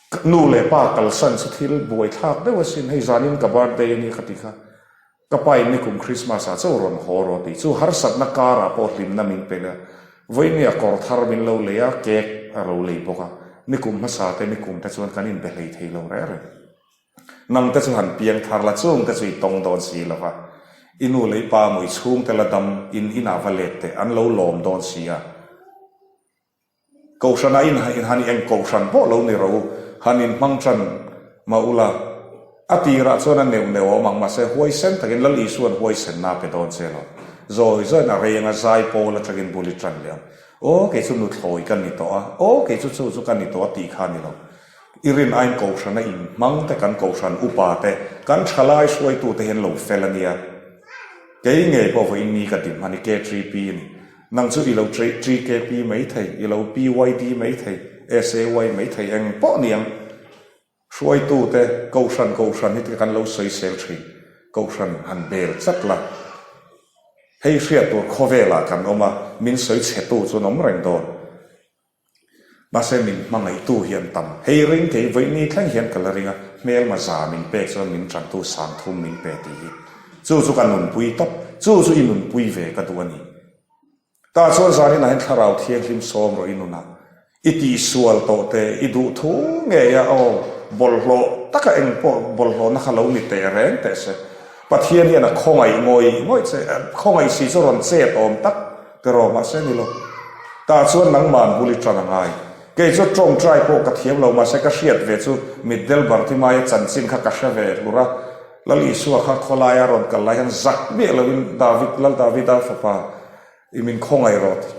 Ka nu leh pa kalsan chu thil buaithlak deuh asin, hei zanin ka birthday a nia ka ti kha, ka pa in nikum Christmas ah chauh rawn haw rawh tih chu harsatna karah pawh hlimna min pe leh a, vawinia kawr thar min lo lei a, cake a lo lei bawk a, nikum hmasa te nikum te chuan kan inbe hlei thei lo reng reng. Nang te chu han piang thar la chung te chu i tawng dawn si lo va, i nu leh i pa maw i chhungte la dam in inah va let teh an lo lawm dawn si a. Kohhranah in han eng kohhran pawh lo ni ro, han in hmang tan mah ula, a tirah chuan a neuh neuh a awm ang, mahse huaisen takin Lal Isua'n huaisenna a pe dawn che lo. Zawi zawiin a rei anga zai pawl atangin bul i tan leh ang. Aw, kei chu nuthlawi ka ni tawh a, aw, kei chu chu chu ka ni tawh a tih kha a ni lo. I rin aiin kohhrana in hmang te, kan kohhran upa te, kan thalai hruaitute hi an lo fel a nia. Kei ngei pawh vawiin ni ka dim a ni, KTP a ni. Nang chu i lo TKP mai thei, i lo PYD mai thei, SAY mai thei, eng pawh ni ang. Hruaitute, Kohhran, Kohhran hi kan lo sawisel thin. Kohhran han bel tlat la. Hei hriat tur khawvelah kan awm a, min sawi chhetu chu an awm reng dawn. Mahse min hmangaihtu hi an tam. Hei ring kei vawiini thleng hian ka la ring a, hmelma za min pek chuan min tantu sangthum min pe tih hi. Chu chu ka nunpui tawp. Chu chu i nunpui ve ka duh a ni. Tah chuan zaninah hian thlarau thianghlim sawm rawh i nunah. I tihsual tawh te, i duh thu ngei a, aw, bawlhhlawh taka eng pawh bawlhhlawhna kha lo ni teh reng teh se. Pathian hian a khawngaih ngawih ngawih che, khawngaih si chu rawn chet awm tak tiraw mahse ni lo. Tah chuan nangmah an bul i tan a ngai. Kei chu tawngtai pawh ka thiam lo mahse ka hriat ve chu mitdel Bartimaia chanchin kha ka hre ve hlur a. Lal Isua kha khawlaia rawn kal lai hian zak miah loin David, Lal Davida fapa i min khawngaih rawh ti.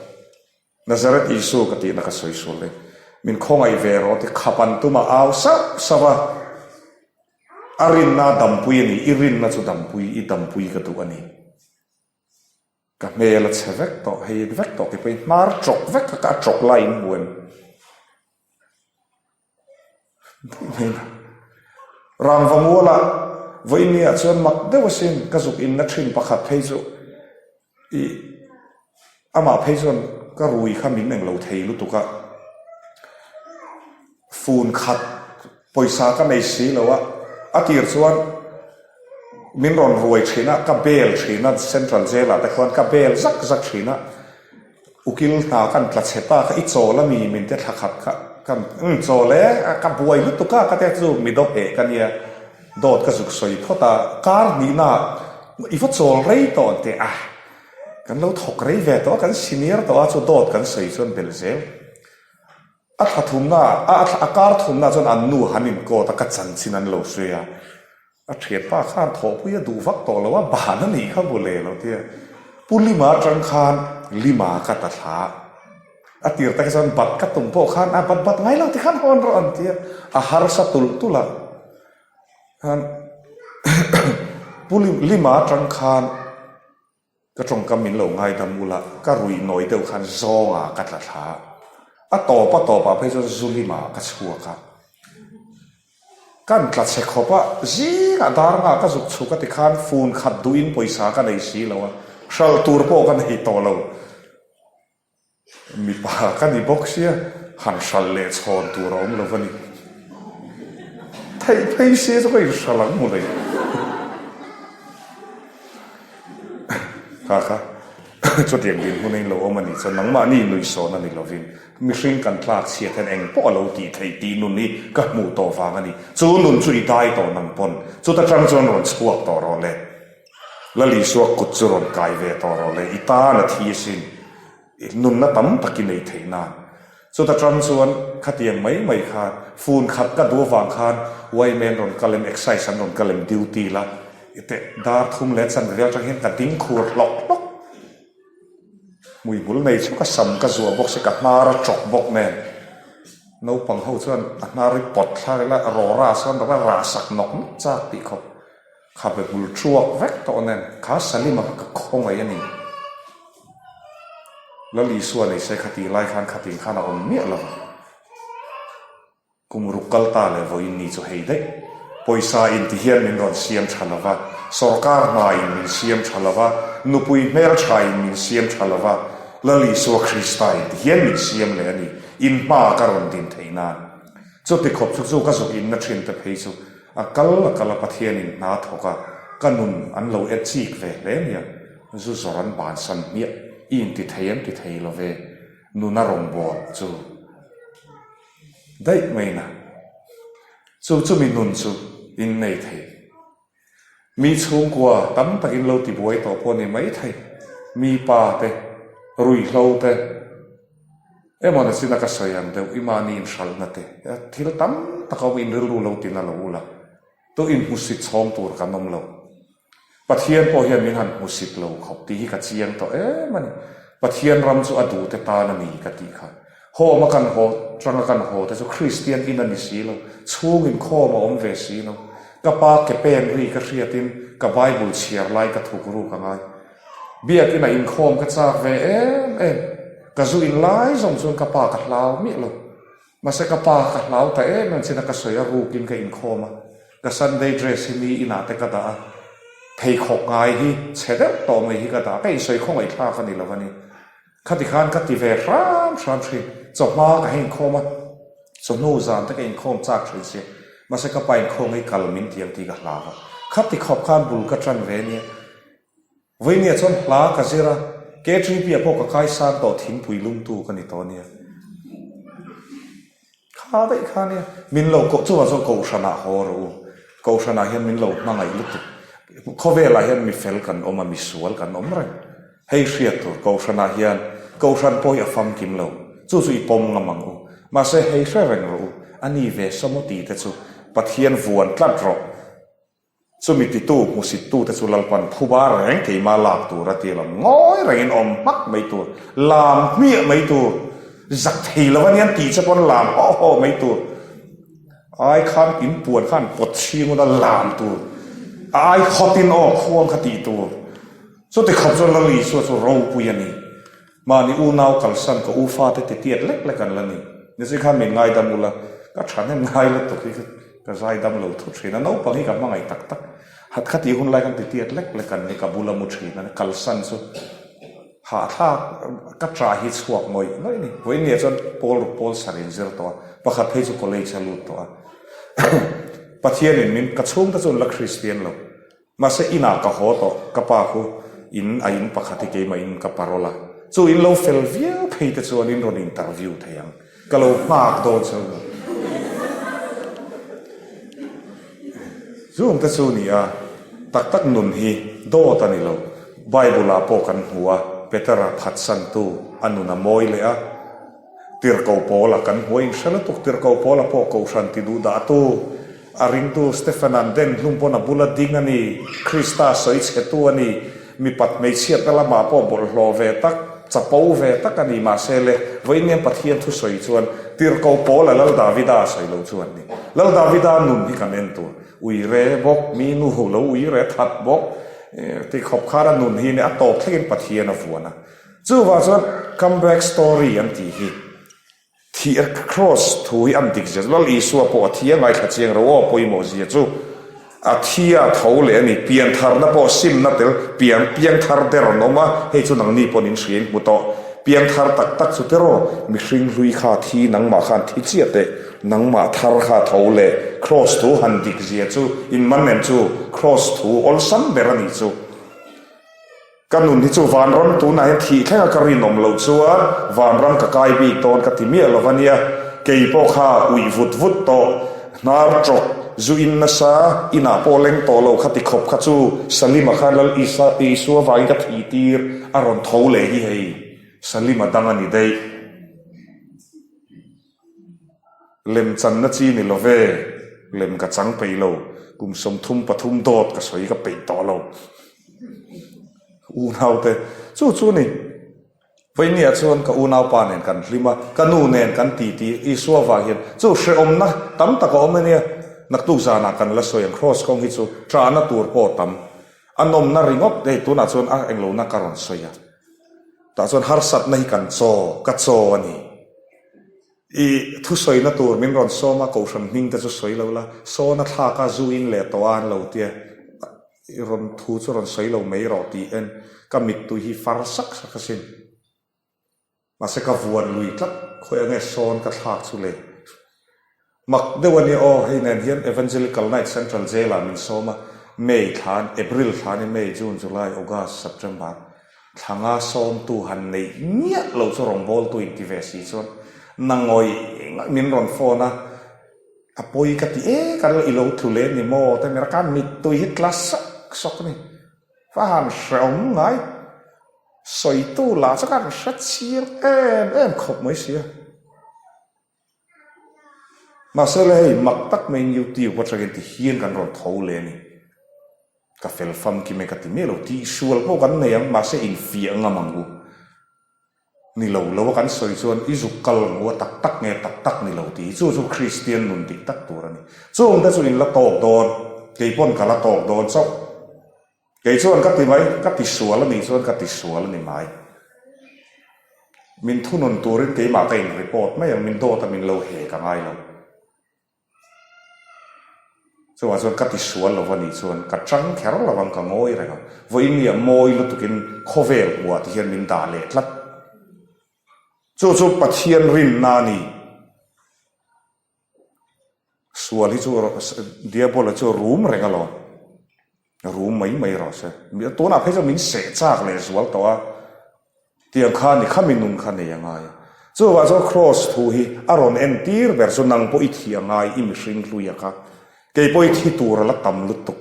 Nazareth Isu ka tihna ka sawi sual e. Min khawngaih ve rawh ti khap an tum a au sauh sauh a. A rinna a dampui a ni, i rinna chu dampui, i dampui ka duh a ni. Ka hmel a chhe vek tawh, hei vek tawh tih pawhin hmar chawk vek kha ka a chawk lai in hmu em? Rangva muala vawinia chuan mak deuh asin ka zuk inna thin pakhat phei chu i amah phei chuan ka rui kha min englo thei lutuk a. Fun khat pawisa ka nei si lo a, a tir chuan min rawn ruai thin a, ka bel thin a, Central Jail ah te khuan ka bel zak zak thin a, ukil hna kan tla chhe ta kha i chawl a mi min te thla khat kha kan umm chawl e ka buai lutuk a ka tia chu mi daw heh ka nia dawt ka zuk sawi phawt a, kar hnihna ah i va chawl rei tawh ang teh a, kan lo thawk rei ve tawh a, kan senior tawh a chu dawt kan sawi chuan bel zel. A thla thumna ah, a kar thumna chuan an nu han inkawt a, ka chanchin an lo hre a. A thianpa khan thawhpui a duh vak tawh lo a, ban a nih kha bu le lo tia. Pu Lima atang khan Lima ka ta thla a. A tir tak chuan bat ka tum pawh khan a bat bat ngai lo tikhan hawn rawh an tia. A harsa tulh tulh a. Khan Pu Lima atang khan. Ka tawngkam min lo ngaidam ula, ka ruih nawi deuh khan zawngah ka tla thla a, a tawp a tawpah phei chuan zu limah ka chhuak a. Kan tla chhe khawp a, zingah dar nghah ka zuk chhuk a ti khan fun khat duhin pawisa ka nei si lo a, hralh tur pawh ka nei tawh lo. Mipa ka ni bawk sia, han hralh leh chhawn tur a awm lo va ni. Theih phei sia chu ka inhralh ang mawle. Kha kha, chutiang dinhmun a inlo awm a nih chuan nangmahni nuihsawn a ni lovin mihring kan tlak chhiat hian eng pawh a lo tih theih tih nun hi ka hmuh tawh vang a ni. Chu nun chu i dai tawh nang pawn chuta tang chuan rawn chhuak tawh rawh le. Lal Isua kut chu rawn kai ve tawh rawh le, i tan a thi asin, i nunna tam tak i nei theih nan. Chuta tang chuan khatiang mai mai khan phone khat ka duh avang khan yma an rawn kal em, excise an rawn kal em, duty la i teh dar thum leh chanve vel atang hian ka ding khur hlawk hlawk. Hmuihmul nei chu ka sam ka zuah bawk si, ka hnar a chawk bawk nen. Naupang ho chuan a hnar hi pawt thlak ila rawra sawn rawh a rah sak nawk nawk chak tih khawp. Kha be bul thuak vek tawh nen kha Salima kha ka khawngaih a ni. Lal Isua nei se kha tih lai khan khatin khan a awm miah lo va. Kum ruk kal ta leh vawiin ni chu hei daih. Pawisa in ti hian min rawn siam tha lo va, sawrkar hna in min siam tha lo va, nupui hmel tha in min siam tha lo va, Lal Isua Krista in ti hian min siam leh a ni, in hma ka rawn din theih nan. Chuti khawp chu chu ka zuk inna thin te phei chu A kal a kal a Pathianin hna thawk a, ka nun an lo en chik ve hle mai a, zu zawr an bansan hmiah, i inti thei em ti thei lo ve, nuna rawngbâwl chu daih mai na, chu chumi nun chu in nei thei. Mi chhungkua tam takin lo tibuai tawh pawh ni mai thei, mi pa te, ruihhlo te, Emaw na china ka sawi ang deuh i mahni inhralhna te thil tam tak a awm in rilru lo tin a lo ul a, tu inhmusit chhawm tur kan awm lo. Pathian pawh hian min han hmusit lo khawp tih hi ka chiang tawh em a ni. Pathian ram chu a duhte tan a ni ka tih kha. Home a kan haw tanga kan haw te chu Kristian in a ni si lo, chhung inkhawm a awm ve si lo. Ka pa ke pen ri ka hriatin ka Bible chhiar lai ka thuk ruk a ngai. Biakina inkhawm ka chak ve em em. Ka zu in lai zawng chuan ka pa ka hlau miah lo. Mahse ka pa ka hlau ta em em chin a ka sawi a rukin ka inkhawm a. Ka Sunday dress hi mi inah te ka dah a. Pheikhawk ngai hi chhe deuh tawh mai hi ka dah a. Ka insawi khawngaih thlak a ni lo a ni. Khati khan ka ti ve hram hram thin. Chawhma ka hei inkhawm a. Chawhnu zan te ka inkhawm chak thin si. Mahse ka pa inkhawm hi kal min ti ang tih ka hlau a. Khati khawp khan bul ka tan ve nia. Vawinia chuan hla ka zir a, KTP ah pawh ka kaisan tawh thingpui lumtu ka ni tawh ania. Kha daih kha ania. Min lo koh chuvang chuan Kohhranah haw rawh u. Kohhranah hian min lo hmangaih lutuk. Khawvelah hian mi fel kan awm a, mi sual kan awm reng. Hei hriat tur Kohhranah hian Kohhran pawh hi a famkim lo. Chu chu i pawm ngam ang u. Mahse hei hre reng rawh u. A ni ve sawmaw tih te chu Pathian vuan tlat rawh. Chumi titu, hmusittute chu Lalpan phuba reng keima lak tur a ti lo. Ngawi rengin awm hmak mai tur, lam hmiah mai tur, zak thei lo a nia tih che pawn lam haw haw mai tur. Ai khan in puan khan pawt chhing ula lam tur, a ai khawtin aw khuang kha tih tur. Chuti khawp chuan Lal Isua chu ropui a ni. Mahni unau kalsan ka u fate ti tiat lek lek an la ni. Nichhin khan min ngaidam ula, ka thahnem ngai lutuk hi. Ka zaidam lo thu thin a, naupang hi ka hmangaih tak tak. Hat kha tih hun lai khan titiat lek lek an ni, ka bula mu thin a ni, kalsan chu hahthlak ka ṭah hi chhuak ngawih ngawih a ni. Vawiin chuan pawl ruk pawl sarih in zir tawh a, pakhat phei chu college a lut tawh a. Pathianin min, ka chhungte chu an la Kristian lo. Mahse inah ka haw tawh, ka pa khu in a in pakhat hi keimah in ka parol a, chu in lo fel viau phei te chuan in rawn interview thei ang, ka lo nghak dawn cheu lo. Chung te chu ni a, tak tak nun hi dawt a ni lo, Bible ah pawh kan hmu a, Petera phatsantu a nun a mawi leh a, Tirhkoh Paula kan hmuh a inhre lutuk. Tirhkoh Paula pawh Kohhran ti duh dahtu, a ringtu Stephen-a'n den hlum pawn a bula ding a ni, Krista sawi chhetu a ni, mipat hmeichhiatna lamah pawh bawlhhlawh ve tak, chapo ve tak a ni. Mahse le, vawiin hian Pathian thusawi chuan Tirhkoh Paula Lal Davida a sawi lo chu an ni. Lal Davida nun hi kan en tur. Ui re bawk, mi nu lo ui re that bawk ti khawp khan a nun hi a tawp thlengin Pathian a vuan a. Chuvang chuan come back story an tih hi thih a cross thu hi an dik zia chu Lal Isua pawh a thi a ngaithla chiang ro aw pawimawh zia chu a thi a tho leh a ni piantharna pawh simna tel pian piangthar der an awm a hei chu nangni pawh nin hria in hmu tawh piangthar tak tak chu tiraw mihring hlui kha thi nangmah khan thi chiah teh nangmah thar kha tho leh cross thu han dik zia chu in man em chu cross thu awlsam ber a nih chu. Ka nun hi chu vanram tunah hian thih thlenga ka rinawm loh chuan vanram ka kai bik dawn ka ti miah lo a nia. Kei pawh kha uih vut vut tawh, hnar tawk, zu in nasa, inah pawh leng tawh lo kha ti khawp kha chu Salima khan Lal Isa Isua vangin ka thih tir a rawn tho leh hi hei Salima dang a ni daih. Lem channa chi ni lo ve, lem ka chang peih lo, kum 33 dawt ka sawi ka peih tawh lo. Unaute, chu chu ni. Vawinia chuan ka unaupa nen kan hlim a, ka nu nen kan ti ti Isua vang hian chu hrehawmna tam tak a awm a nia. Naktuk zanah kan la sawi ang, Kraws kawng hi chu ṭahna tur pawh a tam. A nawmna ringawt hei tunah chuan a englohna ka rawn sawi a. Tah chuan harsatna hi kan chaw, ka chaw a ni. I thusawina tur min rawn sawm a, Kohhran hming te chu sawi lo la, sawna thlak a zu in leh tawh a an lo tia, i rawn thu chu rawn sawi lo mai rawh tih en ka mittui hi far sak sak asin. Mahse ka vuan lui tlat, khawi ange sawn ka thlak chu le. Mak deuh a nia aw, hei nen hian Evangelical Night Central Jail ah min sawm a, May thla, April thla ni May, June, July, August, September thla nga sawmtu han neih miah lo chu rawngbawltu in ti ve si chuan na ngawih ngawih min rawn phone a, a pawi ka ti e ka i lo tlu leh ni maw te mera ka mittui hi tla sawk sawk a ni, va han hrehawm ngai sawitu lah chu ka han hre chiang em em khawp mai sia. Mahse le hei mak tak maiin YouTube atangin ti hian kan rawn tho leh a ni. Ka fel famkim e ka ti miah lo, tihsual pawh kan nei ang, mahse infiah ngam ang u. Ni lo lo a kan sawi chuan i zuk kal ang u a tak tak nge tak tak ni lo tih hi chu chu Kristian nun dik tak tur a ni. Chungte chu in la tawk dawn, kei pawn ka la tawk dawn chauh. Kei chuan ka ti mai, ka ti sual a nih chuan ka ti sual a ni mai. Min thunun turin keimah ka in report mai ang, min dawt a min lo he ka ngai lo. Chuvang chuan ka ti sual lo a nih chuan ka chang kher lo ang, ka ngawi reng ang. Vawiin nia mawi lutukin khawvel hmuah ti hian min dah leh tlat. Chu chu Pathian rinna a ni. Sual hi chu Diabola chu rum reng alawm, rum mai mai rawh se. Tunah phei chuan min seh chak leh zual tawh a, tiang kha ni kha mi nun kha nei a ngai a. Chuvah chuan Kraws thu hi a rawn entir ber chu nang pawh i thi a ngai i mihring hluia kha, kei pawh i thi tur a la tam lutuk.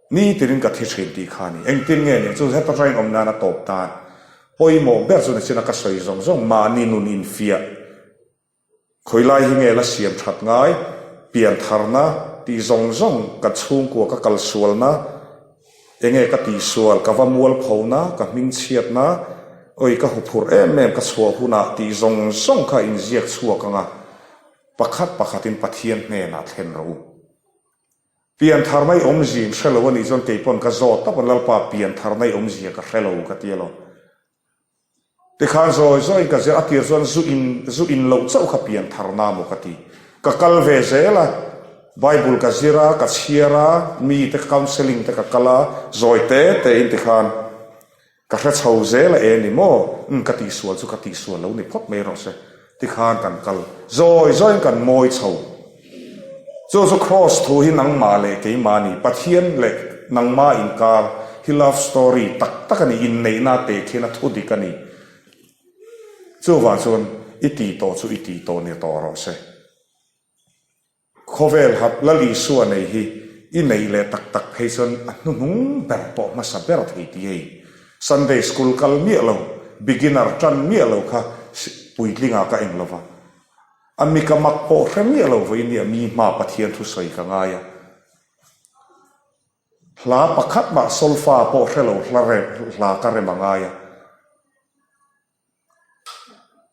Ni tirin ka thi thin tih kha a ni. Engtin nge nih chu heta tangin awm nan a tawp tan pawimawh ber chu ni chin a ka sawi zawng zawng mahni nun infiah. Khawilai hi nge la siam that ngai, piantharna tih zawng zawng ka chhungkua ka kalsualna, enge ka tihsual, ka va mualphona, ka hmingchhiatna, oi ka huphurh em em ka chhuah hunah tih zawng zawng kha inziak chhuak anga pakhat pakhatin Pathian hnenah thlen rawh u. Piantharna i awmzia in hre lo a nih chuan keipawn ka zawt tawp a, Lalpa piantharna i awmzia ka hre lo ka ti alawm. Tikhan zawi zawiin ka zir, a tir chuan zu in zu in loh chauh kha piantharna maw ka ti. Ka kal ve zel a. Bible ka zir a, ka chhiar a, mite counselling te ka kal a, zawi te te in tikhan ka hre chho zel a e ni maw? Umm ka tihsual chu ka tihsual lo ni phawt mai rawh se. Tikhan kan kal zawi zawiin kan mawi chho. Chu chu Kraws thu hi nangmah leh keimah ni, Pathian leh nangmah inkar hi love story tak tak a ni, inneihna teh khian a thu dik a ni. Chuvang chuan i tih tawh chu i tih tawh ni tawh rawh se. Khawvel hap Lal Isua nei hi i neih leh tak tak phei chuan a hnuhnung ber pawh hmasa ber thei ti hei. Sunday school kal miah lo, beginner tan miah lo kha puitlingah ka eng lova. A mi ka mak pawh hre miah lo vawiin nia mi hma Pathian thu sawi ka ngai a. Hla pakhat mah solfa pawh hre lo hla rem hla ka rem a ngai a.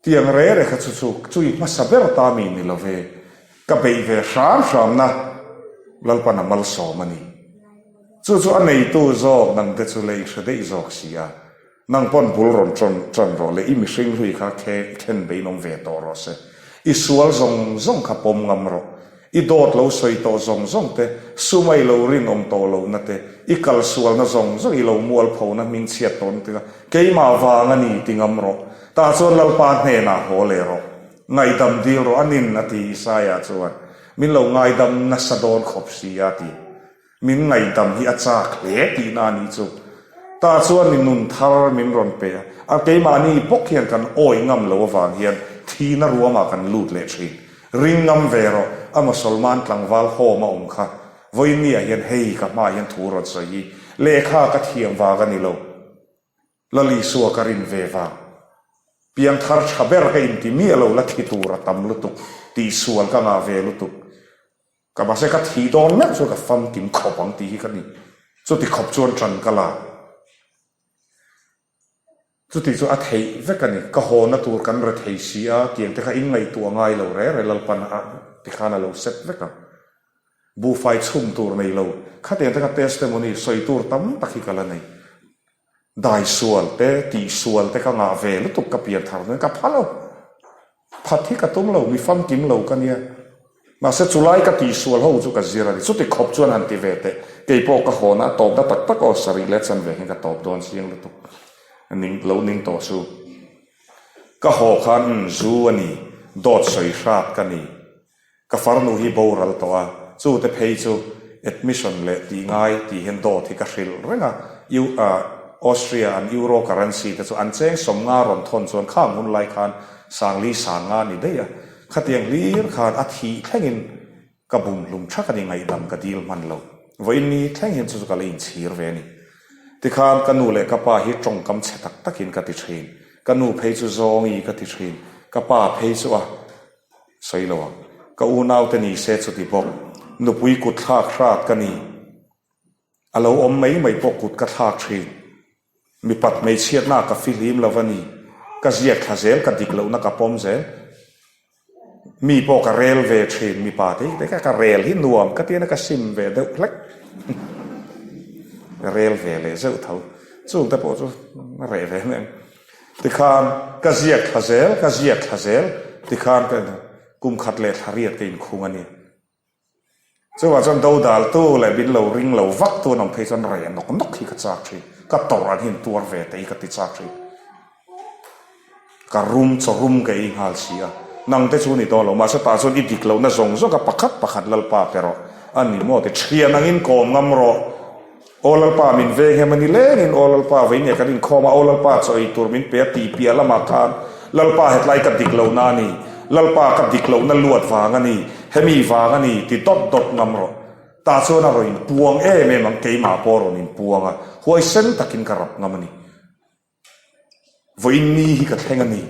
Tiang re re kha chu chu chui hmasa ber ta mi ni lo ve. Ka beih ve hram hram na Lalpan a malsawm a ni. Chu chu a neitu zawk nang te chu lei hre daih zawk si a. Nang pawn bul rawn ṭawn ṭan rawh le, i mihring hlui kha khe thlen bein awm ve tawh rawh se. I sual zawng zawng kha pawm ngam rawh. I dawt lo sawi tawh zawng zawng te, suma i lo rinawm tawh lohna te, i kal sualna zawng zawng i lo mualphona hming chhiat tawhna te kha keimah vang a ni ti ngam rawh. Tah chuan Lalpa hnenah haw leh rawh. Ngaihdam dil rawh a nin a ti Isaia chuan. Min lo ngaidam nasa dawn khawp si a ti. Min ngaihdam hi a chak hle tihna a nih chu. Tah chuan mi nun thar min rawn pe a, a keimahni bawk hian kan awi ngam lo avang hian thihna ruamah kan lut leh thin. Ring ngam ve rawh, a Mosolman tlangval home a awm kha. Vawiinniah hian hei ka hmaah hian thu rawn sawi hi lehkha ka thiam vang a ni lo. Lal Isua ka rin ve vang. Piangthar tha ber ka inti miah lo la thi tur a tam lutuk, tihsual ka ngah ve lutuk. Ka mahse ka thih dawn meuh chuan ka famkim khawp ang tih hi ka ni. Chuti khawp chuan ṭan ka la. Chuti chu a theih vek a ni. Ka hawna tur kan re thei si a, tiang te kha in ngaihtuah ngai lo re re Lalpan a tikhan a lo set vek ang. Buhfai chhum tur nei lo, khatiang te kha testimony sawi tur tam tak hi ka la nei. Dai sual te, tih sual te ka ngah ve lutuk ka pian thar hnuin ka pha lo. Phat hi ka tum lo, mi famkim lo ka nia. Mahse chulai ka tih sual ho chu ka zir a ni. Chuti khawp chuan han ti ve teh. Kei pawh ka hawn a, a tawpna tak tak aw sarih leh chanve hian ka tawp dawn chiang lutuk. Ning lo ning tawh chu. Ka haw khan umm zu a ni, dawt sawi hrat ka ni. Ka farnu hi boral tawh a, chute phei chu admission leh tih ngai tih hian dawt hi ka hrilh reng a, U ah Austria an Euro currency te chu an cheng sawmnga rawn thawn chuan khang hun lai khan sangli sanga ni daih a, khatiang hlir khan a thih thlengin ka bum hlum thak a ni ngaihdam ka dil hman lo. Vawiin ni thleng hian chu chu ka la inchhir ve a ni. Tikhan ka nu leh ka pa hi tawngkam chhe tak takin ka ti thin, ka nu phei chu zawngi ka ti thin, ka pa phei chu a. Sawi lo ang. Ka unaute ni se chuti bawk. Nupui kut thlak hrat ka ni. A lo awm mai mai pawh kut ka thlak thin. Mipat hmeichhiatna ka fihlim lo va ni. Ka ziak thla zel, ka dik lohna ka pawm zel. Mi pawh ka rel ve thin, mipa te hi ka rel hi nuam ka tia na ka sim ve deuh hlek. Ka rel ve leh zeuh tho. Chungte pawh chu a reh ve mai ang. Tikhan ka ziak thla zel, ka ziak thla zel, tikhan ka kum khat leh thla riat ka inkhung a ni. Chuvang chuan dodaltu leh min lo ring lo vak tu an awm phei chuan reh nawk nawk hi ka chak thin, ka tawrh ang hian tuar ve te hi ka ti chak thin. Ka rum chaw rum ka ei nghal si a, nang te chu ni dawn lo, mahse tah chuan i dik lohna zawng zawng kha pakhat pakhat Lalpa pe rawh a ni maw ti thian angin kawm ngam rawh. Aw Lalpa min veng hem a ni lengin Aw Lalpa vei nge kan inkhawm a, Aw Lalpa chaw ei tur min pe a tih piah lamah khan Lalpa hetlai ka dik lohna a ni, Lalpa ka dik lohna luat vang a ni, hemi vang a ni ti dawt dawt ngam rawh. Tah chuan a rawn inpuang em em ang, keimah pawh a rawn inpuang a, huaisen takin ka rap ngam a ni. Vawiin ni hi ka thleng a ni.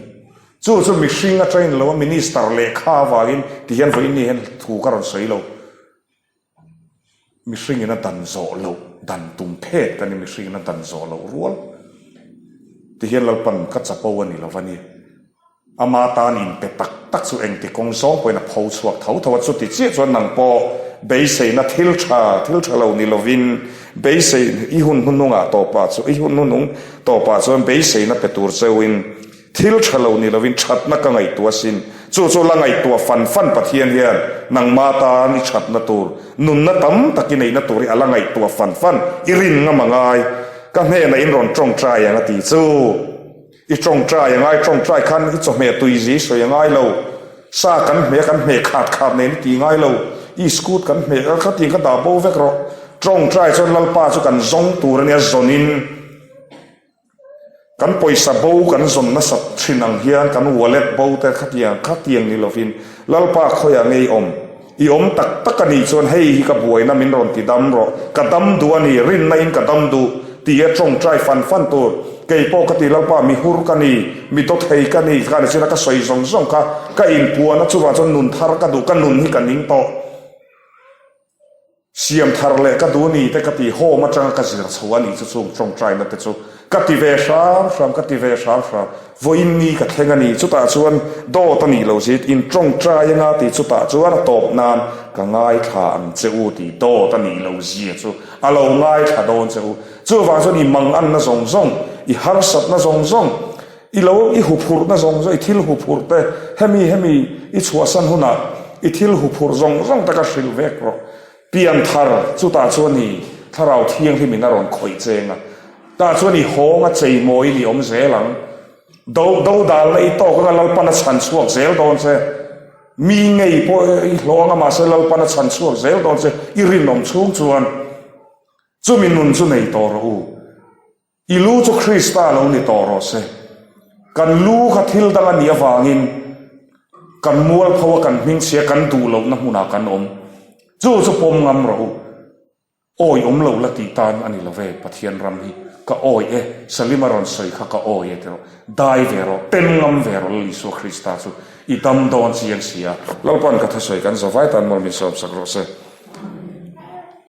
Chu chu mihring atangin lo a minister lehkha avangin tihian vawiin ni hian thu ka rawn sawi lo. Mihringin a dan zawh loh, dan tum phet ka ni, mihringin a dan zawh loh rual ti hian Lalpan ka chapo a ni lo va ni. Ama tan inpe tak tak chu engti kawng zawng pawhin a pho chhuak tho tho a, chuti chiah chuan nang pawh beiseina thil tha, thil tha lo ni lovin beisei i hun hnuhnungah tawpah chu i hun hnuhnung tawpah chuan beiseina pe tur cheuhin thil tha lo ni lovin thatna ka ngaihtuah asin. Chu chu la ngaihtuah fan fan Pathian hian nangma tan i thatna tur, nunna tam tak i neihna tur hi a la ngaihtuah fan fan i rin ngam a ngai. Ka hnenah in rawn tawngtai ang a ti chu. I tawngtai a ngai, tawngtai khan i chawhmeh tui zi sawi a ngai lo. Sa kan hmeh a kan hmeh khat khat nen i ti ngai lo. I scoot kan hmeh a khatin ka dah bo vek rawh. Tawngtai chuan Lalpa chu kan zawng tur a nia zawnin. Kan pawisa bo kan zawn nasat thin ang hian kan wallet bo te khatiang khatiang ni lovin Lalpa khawiah nge i awm? I awm tak tak a nih chuan hei hi ka buaina min rawn ti dam rawh, ka dam duh a ni, rinna in ka dam duh ti a tawngtai fan fan tur. Kei pawh ka ti Lalpa mi hur ka ni, mi dawthei ka ni kha ni china ka sawi zawng zawng kha ka inpuan a chuvang chuan nun thar ka duh, ka nun hi ka ning tawh. Siam thar leh ka duh ni te ka ti home atanga ka zir chho a nih chu chung tawngtaina te chu ka ti ve hram hram ka ti ve hram hram vawiin ni ka thleng a ni chutah chuan dawt a nih loh zit in tawngtai anga tih chutah chuan a tawp nan ka ngaithla ang che u tih dawt a nih loh zia chu a lo ngaithla dawn che u chuvang chuan i manganna zawng zawng i harsatna zawng zawng I lo i huphurhna zawng zawng, i thil huphurh te, hemi hemi i chhuahsan hunah i thil huphurh zawng zawng te ka hrilh vek rawh. Pian thar chutah chuan i Thlarau Thianghlimin a rawn khawih cheng a, tah chuan i hawng a cheimawiin i awm zel ang. Do dodalna i tawk anga Lalpan a chhan chhuak zel dawn che. Mi ngei pawh i hlawh anga mahse Lalpan a chhan chhuak zel dawn che i rinawm chhung chuan chumi nun chu nei tawh rawh u. I lu chu Krista lo ni tawh rawh se. Kan lu kha thil dang a nih avangin kan mualpho a kan hmingchhia kan duh lohna hmunah kan awm. Chu chu pawm ngam rawh u. Awi awm lo la tih tan a ni lo ve, Pathian ram hi ka awi e, Salima rawn sawi kha ka awi e ti rawh. Dai ve rawh, pen ngam ve rawh Lal Isua Krista chu i dam dawn chiang si a. Lalpan ka thusawi kan zavai tan mawl min sawmsak rawh se.